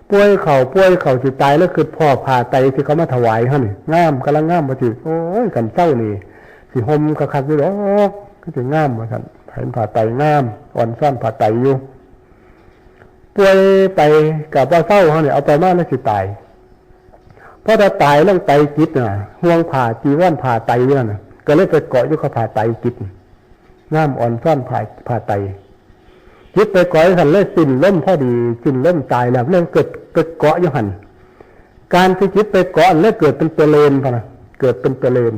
ป่วยเข้า ป่วยเข้าสิตายแล้ว คือพ่อผ้าไตรที่เขามาถวายหั่นนี่ งาม กำลังงาม ว่าสิ โอ้ย คันเซานี่ สิห่มคักๆ อยู่ดอก คือสิงาม ว่าซั่น เห็นผ้าไตรงาม อ่อนซ้อนผ้าไตรอยู่ ป่วยไปก็บ่เซาหั่นนี่ เอาไปมาแล้วสิตาย พอถ้าตายลงไปจิตน่ะ ห่วงผ้าจีวรผ้าไตรอยู่นั่นน่ะ ก็เลยไปเกาะอยู่กับผ้าไตรจิต งามอ่อนซ้อนผ้า ผ้าไตร จิตไปเกาะอยู่หั่นเลยสิ้นลมพอดี สิ้นลมตายแล้ว เลยเกิดไปเกาะอยู่หั่น การที่จิตไปเกาะเลยเกิดเป็นตัวเลนพะนะ เกิดเป็นตัวเลน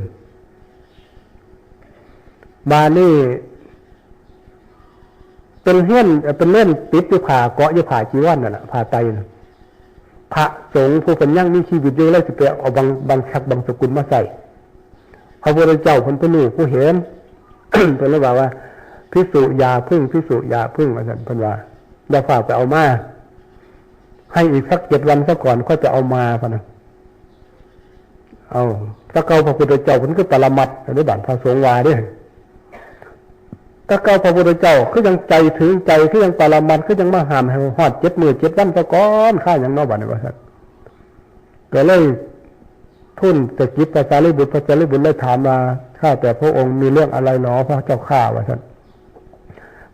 บาดนี้ เป็นเฮือน เอ่อ เป็นเลนติดอยู่ผ้า เกาะอยู่ผ้าจีวรนั่นน่ะ ผ้าไตรน่ะ พระสงฆ์ผู้เพิ่นยังมีชีวิตอยู่เลยสิไปเอาบาง บางสักบางสกุลมาใส่ พระพุทธเจ้าเพิ่นผู้รู้ผู้เห็น เพิ่นเลยว่าว่า ภิกษุอย่าพึ่ง ภิกษุอย่าพึ่ง ว่าซั่น เพิ่นว่า อย่าฟ้าวไปเอามา ให้อีกสักเจ็ดวันซะก่อน ค่อยไปเอามา พะนะ เอา ถ้าเก่าพระพุทธเจ้าเพิ่นคือปรมัตถ์ อันนี้บาดพระสงฆ์ว่าเด้อ แต่เก่าพระพุทธเจ้าคือยังใจถึงใจ คือยังปรมัตถ์ คือยังมาห้ามให้ฮอดเจ็ดมื้อเจ็ดวันซะก่อน ข้าหยังเนาะบัดนี้ว่าซั่น ก็เลยทูลสะกิดพระสารีบุตร พระสารีบุตรเลยถามว่า ข้าแต่พระองค์มีเรื่องอะไรหนอพระเจ้าข้า ว่าซั่น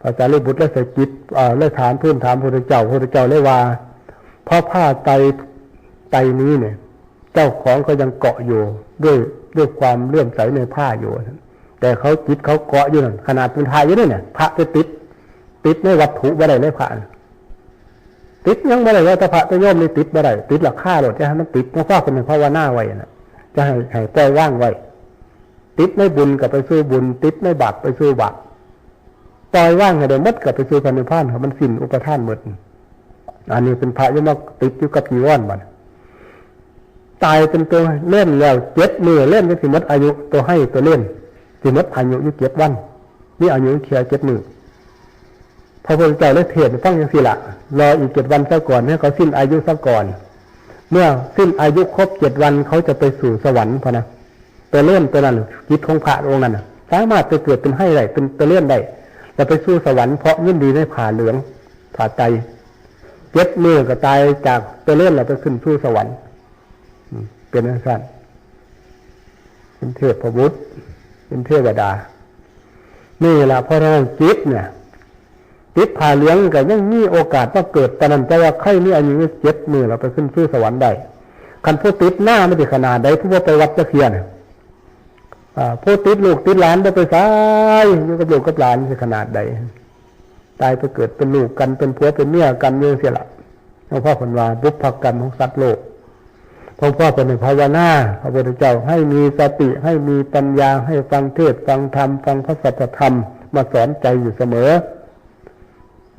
พระสารีบุตรเลยสะกิด เอ่อ เลยถาม ทูลถามพระพุทธเจ้า พระพุทธเจ้าเลยว่า เพราะผ้าไตร ไตรนี้เนี่ย เจ้าของก็ยังเกาะอยู่ด้วย ด้วยความเลื่อมใสในผ้าอยู่ แต่เขาจิตเขาเกาะอยู่นั่น ขนาดเป็นพระอยู่นี่เนี่ย พระไปติด ติดในวัตถุบ่ได้เลยพระน่ะ ติดหยังบ่ได้ ว่าแต่พระแต่โยมนี่ติดบ่ได้ ติดราคาโลด จะให้มันติด เพราะว่าคนหนึ่งภาวนาไว้น่ะ จะให้ ให้ปล่อยวางไว้ ติดในบุญก็ไปสู่บุญ ติดในบาปไปสู่บาป ปล่อยวางให้ได้หมดก็ไปสู่พระนิพพาน ให้มันสิ้นอุปาทานหมด อันนี้เป็นพระยังมาติดอยู่กับจีวรบัด ตายเป็นตัวเล่นแล้วเจ็ดมื้อ เล่นก็สิหมดอายุ ตัวไห้ตัวเล่น สิหมดอายุอยู่เจ็ดวัน มีอายุแค่เจ็ดมื้อ พระพุทธเจ้าเลยเทศน์ให้ฟังจังซี่ล่ะ รออีกเจ็ดวันซะก่อน ให้เขาสิ้นอายุซะก่อน เมื่อสิ้นอายุครบเจ็ดวัน เขาจะไปสู่สวรรค์พะนะ ตัวเล่นตัวนั้น จิตของพระองค์นั้นน่ะ สามารถไปเกิดเป็นไห้ได้ เป็นตัวเล่นได้ แล้วไปสู่สวรรค์ เพราะยินดีในผ้าเหลือง ผ้าไตร เจ็ดมื้อก็ตายจากตัวเล่นแล้วไปขึ้นสู่สวรรค์ อืม เป็นจังซั่น เป็นเทพบุตร เป็นเทวดา นี่ล่ะ เพราะฉะนั้นจิตเนี่ย ติดผ้าเหลืองก็ยังมีโอกาสมาเกิดปานนั้น แต่ว่าใครมีอายุเจ็ดมื้อแล้วไปขึ้นสู่สวรรค์ได้ คันผู้ติดนามันสิขนาดใด ผู้บ่ไปวัดจักเทื่อน่ะ อ่า ผู้ติดลูกติดหลานบ่ไปไส อยู่กับลูกกับหลานสิขนาดใด ตายไปเกิดเป็นลูกกัน เป็นผัวเป็นเมียกันอยู่จังซี่ล่ะ หลวงพ่อเพิ่นว่าบุพกรรมของสัตว์โลก หลวงพ่อเพิ่นให้ภาวนา พระพุทธเจ้าให้มีสติ ให้มีปัญญา ให้ฟังเทศน์ ฟังธรรม ฟังพระสัจธรรม มาสอนใจอยู่เสมอ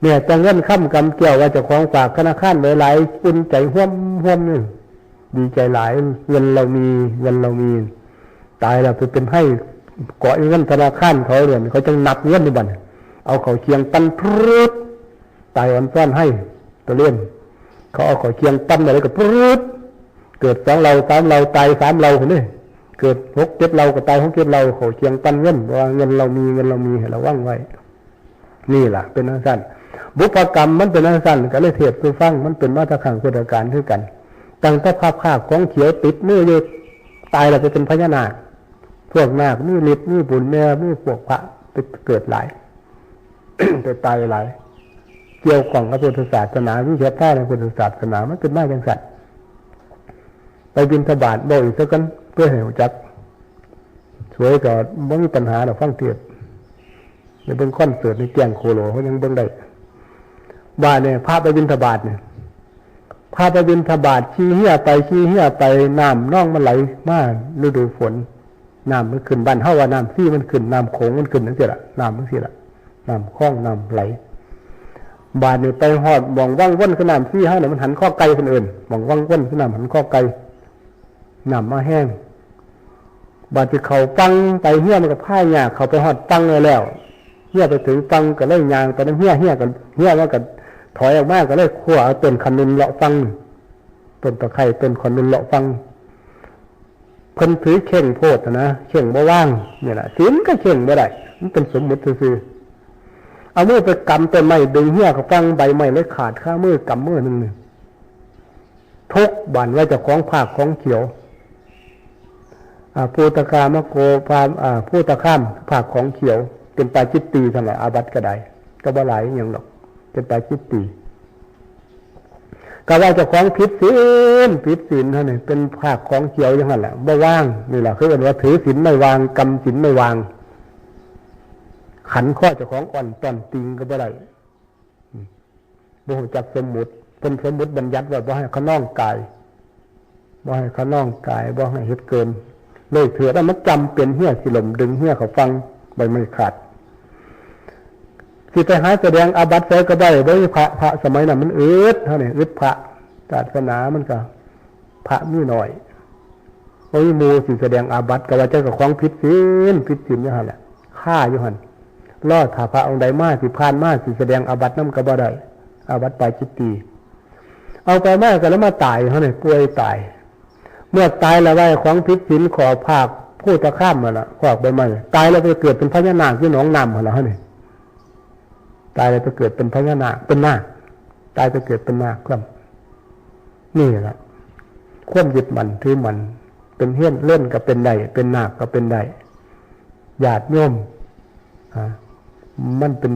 เนี่ย แต่เงินคำกำแก้วว่าเจ้าของฝากธนาคารไว้หลาย อุ่นใจฮ่วมฮ่วมนี่ ดีใจหลาย เงินเรามี เงินเรามี ตายแล้วไปเป็นไห้ เกาะอยู่เงินธนาคารเขาเดือน เขาจังนับเงินอยู่บัด เอาเขาเคียงปั้นพรึด ตายอ่อนซ้อนไห้ ตัวเล่น เขาเอาเขาเคียงปั้นมาแล้วก็พรึด เกิดสองเราสามเรา ตายสามเราคนนี้ เกิดหกเจ็ดเราก็ตายหกเจ็ดเรา เขาเคียงปั้นเงิน เพราะว่าเงินเรามี เงินเรามี ให้ระวังไว้ นี่ล่ะ เป็นจังซั่น บุพกรรมมันเป็นจังซั่น ก็เลยเทศน์สู่ฟัง มันเป็นมาแต่ครั้งพุทธกาลคือกัน ตั้งแต่พระภาคของเขียวติดมืออยู่ ตายแล้วไปเป็นพญานาค พวกนาคมีฤทธิ์มีบุญแน่ มีพวกพระไปเกิดหลาย ไปตายหลาย เกี่ยวข้องกับพุทธศาสนา มีศรัทธาในพุทธศาสนา มันเป็นมาจังซั่น ไปบิณฑบาต บอกอีกซะกัน เพื่อให้รู้จัก สวยก็บ่มีปัญหาดอก ฟังเทศน์ ในเบิ่งคอนเสิร์ตในแกงโคโลเขายังเบิ่งได้ ว่าเนี่ย พระไปบิณฑบาตเนี่ย พระไปบิณฑบาต ขี่เฮียไป ขี่เฮียไป น้ำนองมันไหลมา ฤดูฝน น้ำมันขึ้น บ้านเฮาว่าน้ำซี้มันขึ้น น้ำโขงมันขึ้นจังซี่ล่ะ น้ำจังซี่ล่ะ น้ำคลอง น้ำไหล บาดนี่ไปฮอดหม่องวังวนคือน้ำซี้เฮาเนี่ย มันหันข้อไก่เพิ่นเอิ้น หม่องวังวนคือน้ำหันข้อไก่ น้ำมาแฮง บาดสิเข้าฝั่งไป เฮียมันก็พายยาก เข้าไปฮอดฝั่งแล้ว เฮียไปถึงฝั่งก็เลยย่างไปนำเฮีย เฮียก็ เฮียมันก็ถอยออกมา ก็เลยคว้าเอาต้นขนุนเลาะฝั่ง ต้นตะไคร้ ต้นขนุนเลาะฝั่ง เพิ่นถือเข่งโพดนะ เข่งบ่วาง นี่ล่ะ ศีลก็เข่งบ่ได้ มันเป็นสมมุติซื่อๆ เอามือไปกำต้นไม้ ดึงเฮียเข้าฝั่ง ใบไม้เลยขาดคามือกำมือหนึ่งนี่ ทุกข์บั่นว่าเจ้าของผากของเขียว อ่า ภูตคามโก พา อ่า ภูตคาม ผากของเขียว เป็นปาจิตตีย์ซั่นล่ะ อาบัติก็ได้ ก็บ่หลายอิหยังดอก เป็นปาจิตตีย์ ก็ว่าเจ้าของผิดศีล ผิดศีลเท่านั้น เป็นผากของเขียวอย่างนั้นแหละ บ่วาง นี่แหละ คือเอิ้นว่าถือศีลไม่วาง กำศีลไม่วาง ขันข้อเจ้าของอ่อนต้อนติงก็บ่ได้ บ่ฮู้จักสมมุติ เพิ่นสมมุติบัญญัติไว้บ่ให้ขนองกาย บ่ให้ขนองกาย บ่ให้เฮ็ดเกิน เลยเถิด แล้วมันจำเป็นเฮียสิล่ม ดึงเฮียเข้าฝั่ง ใบไม้ขาด สิไปหาแสดงอาบัติไสก็ได้ บ่มีพระ พระสมัยนั้นมันอึด เฮานี่อึดพระ ศาสนามันก็ พระมีน้อย บ่มีหมู่สิแสดงอาบัติ ก็ว่าเจ้าของผิดศีล ผิดศีลอยู่หั่นแหละ คาอยู่หั่น รอถ้าพระองค์ใดมา สิผ่านมา สิแสดงอาบัตินำก็บ่ได้ อาบัติปาจิตตีย์ เอาไปมาก็แล้วมาตาย เฮานี่ป่วยตาย เมื่อตายแล้วว่าของผิดศีล ขอผากภูตคามหั่นล่ะ ขอกใบไม้ ตายแล้วไปเกิดเป็นพญานาคอยู่หนองน้ำหั่นล่ะ เฮานี่ ตายแล้วไปเกิดเป็นพญานาค เป็นนาค ตายไปเกิดเป็นนาค ครับ นี่แหละ ความยึดมั่นถือมั่น เป็นเฮี้ยนเล่นก็เป็นได้ เป็นนาคก็เป็นได้ ญาติโยม อ่า มันเป็น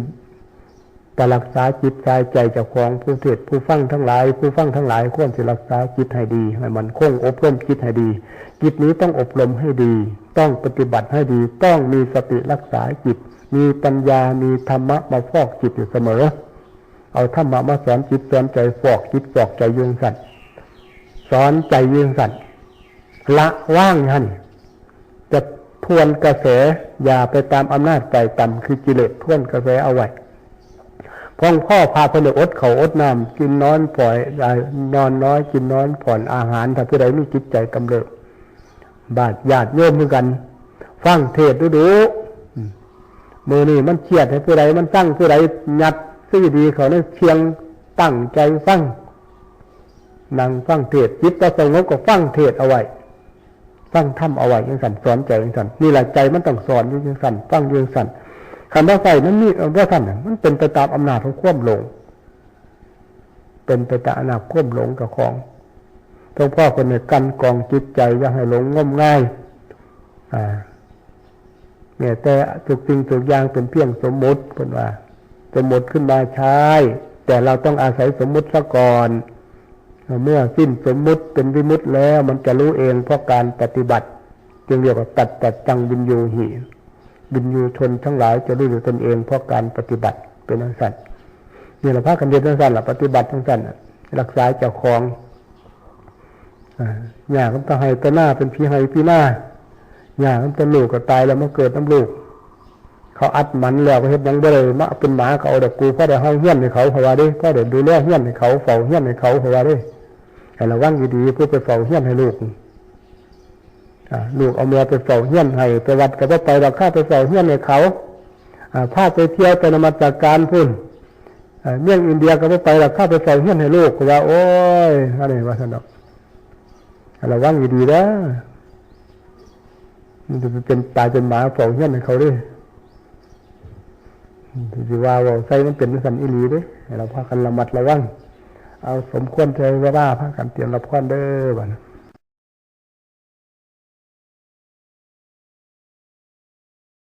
แต่รักษาจิตใจเจ้าของ ผู้เทศน์ผู้ฟังทั้งหลาย ผู้ฟังทั้งหลายควรสิรักษาจิตให้ดี ให้มั่นคง อบรมจิตให้ดี จิตนี้ต้องอบรมให้ดี ต้องปฏิบัติให้ดี ต้องมีสติรักษาจิต มีปัญญา มีธรรมะมาฟอกจิตอยู่เสมอ เอาธรรมะมาสอนจิตสอนใจ ฟอกจิตฟอกใจอยู่จั่งซั่น สอนใจอยู่จั่งซั่น ละวางหั่น จะทวนกระแส อย่าไปตามอำนาจฝ่ายต่ำ คือกิเลส ทวนกระแสเอาไว้ พ่องพ่อพาเพิ่นได้อดข้าวอดน้ำ กินนอนผ่อน อ่า นอนน้อย กินนอนผ่อนอาหาร ถ้าผู้ใดมีจิตใจกำเริบ บาดญาติโยมคือกัน ฟังเทศน์ดูดู อืม มื้อนี้มันเครียดให้ผู้ใด มันฟังผู้ใด ยัดซีดีเข้าในเคียง ตั้งใจฟัง นั่งฟังเทศน์ จิตบ่สงบก็ฟังเทศน์เอาไว้ ฟังธรรมเอาไว้จั่งซั่น สอนใจจั่งซั่น นี่แหละใจมันต้องสอนอยู่จั่งซั่น ฟังอยู่จั่งซั่น คันบ่ใส่มันมี เอ่อ บ่ทันน่ะ มันเป็นไปตามอำนาจของความหลง เป็นไปตามอำนาจความหลงเจ้าของ หลวงพ่อเพิ่นให้กลั่นกรองจิตใจอย่าให้หลงงมงาย อ่า เนี่ย แต่ทุกสิ่งทุกอย่างเป็นเพียงสมมุติ เพิ่นว่า สมมุติขึ้นมาใช้ แต่เราต้องอาศัยสมมุติซะก่อน เมื่อสิ้นสมมุติเป็นวิมุตติแล้ว มันจะรู้เองเพราะการปฏิบัติ จึงเรียกว่าตัดตัดจังวิญญูหิ วิญญูชนทั้งหลายจะรู้อยู่ตนเองเพราะการปฏิบัติ เป็นจั่งซั่น นี่แหละพากันเฮ็ดจั่งซั่นล่ะ ปฏิบัติจั่งซั่นน่ะ รักษาเจ้าของ อ่า ยากมันต้องให้ตะหน้าเป็นผีให้ผีหน้า ยากมันเป็นลูกก็ตายแล้วมาเกิดนำลูก เขาอัดมันแล้วก็เฮ็ดหยังบ่ได้ มาเป็นหมาก็เอาดอกกู พอได้เฮาเฮียนให้เขา เขาว่าเด้ พอได้ดูแลเฮียนให้เขา เฝ้าเฮียนให้เขา เขาว่าเด้ ให้ระวังดีๆ ผู้ไปเฝ้าเฮียนให้ลูก อ่า ลูกเอาแม่ไปเฝ้าเฮียนให้ ไปวัดก็บ่ไปดอก ข้าไปเฝ้าเฮียนให้เขา อ่า พาไปเที่ยวไปนมัสการพุ้น อ่า เมืองอินเดียก็บ่ไปดอก ข้าไปเฝ้าเฮียนให้ลูก ก็ว่า โอ้ย อันนี้ว่าซั่นดอก ระวังดีๆ เด้อ มันจะไปเป็นตายเป็นหมาเฝ้าเฮียนให้เขาเด้ สิว่าเว้าใส่มันเป็นจั่งซั่นอีหลีเด้ ให้เราพากันระมัดระวัง เอาสมควรแก่เวลา พากันเตรียมรับพรเด้อ บัดนี้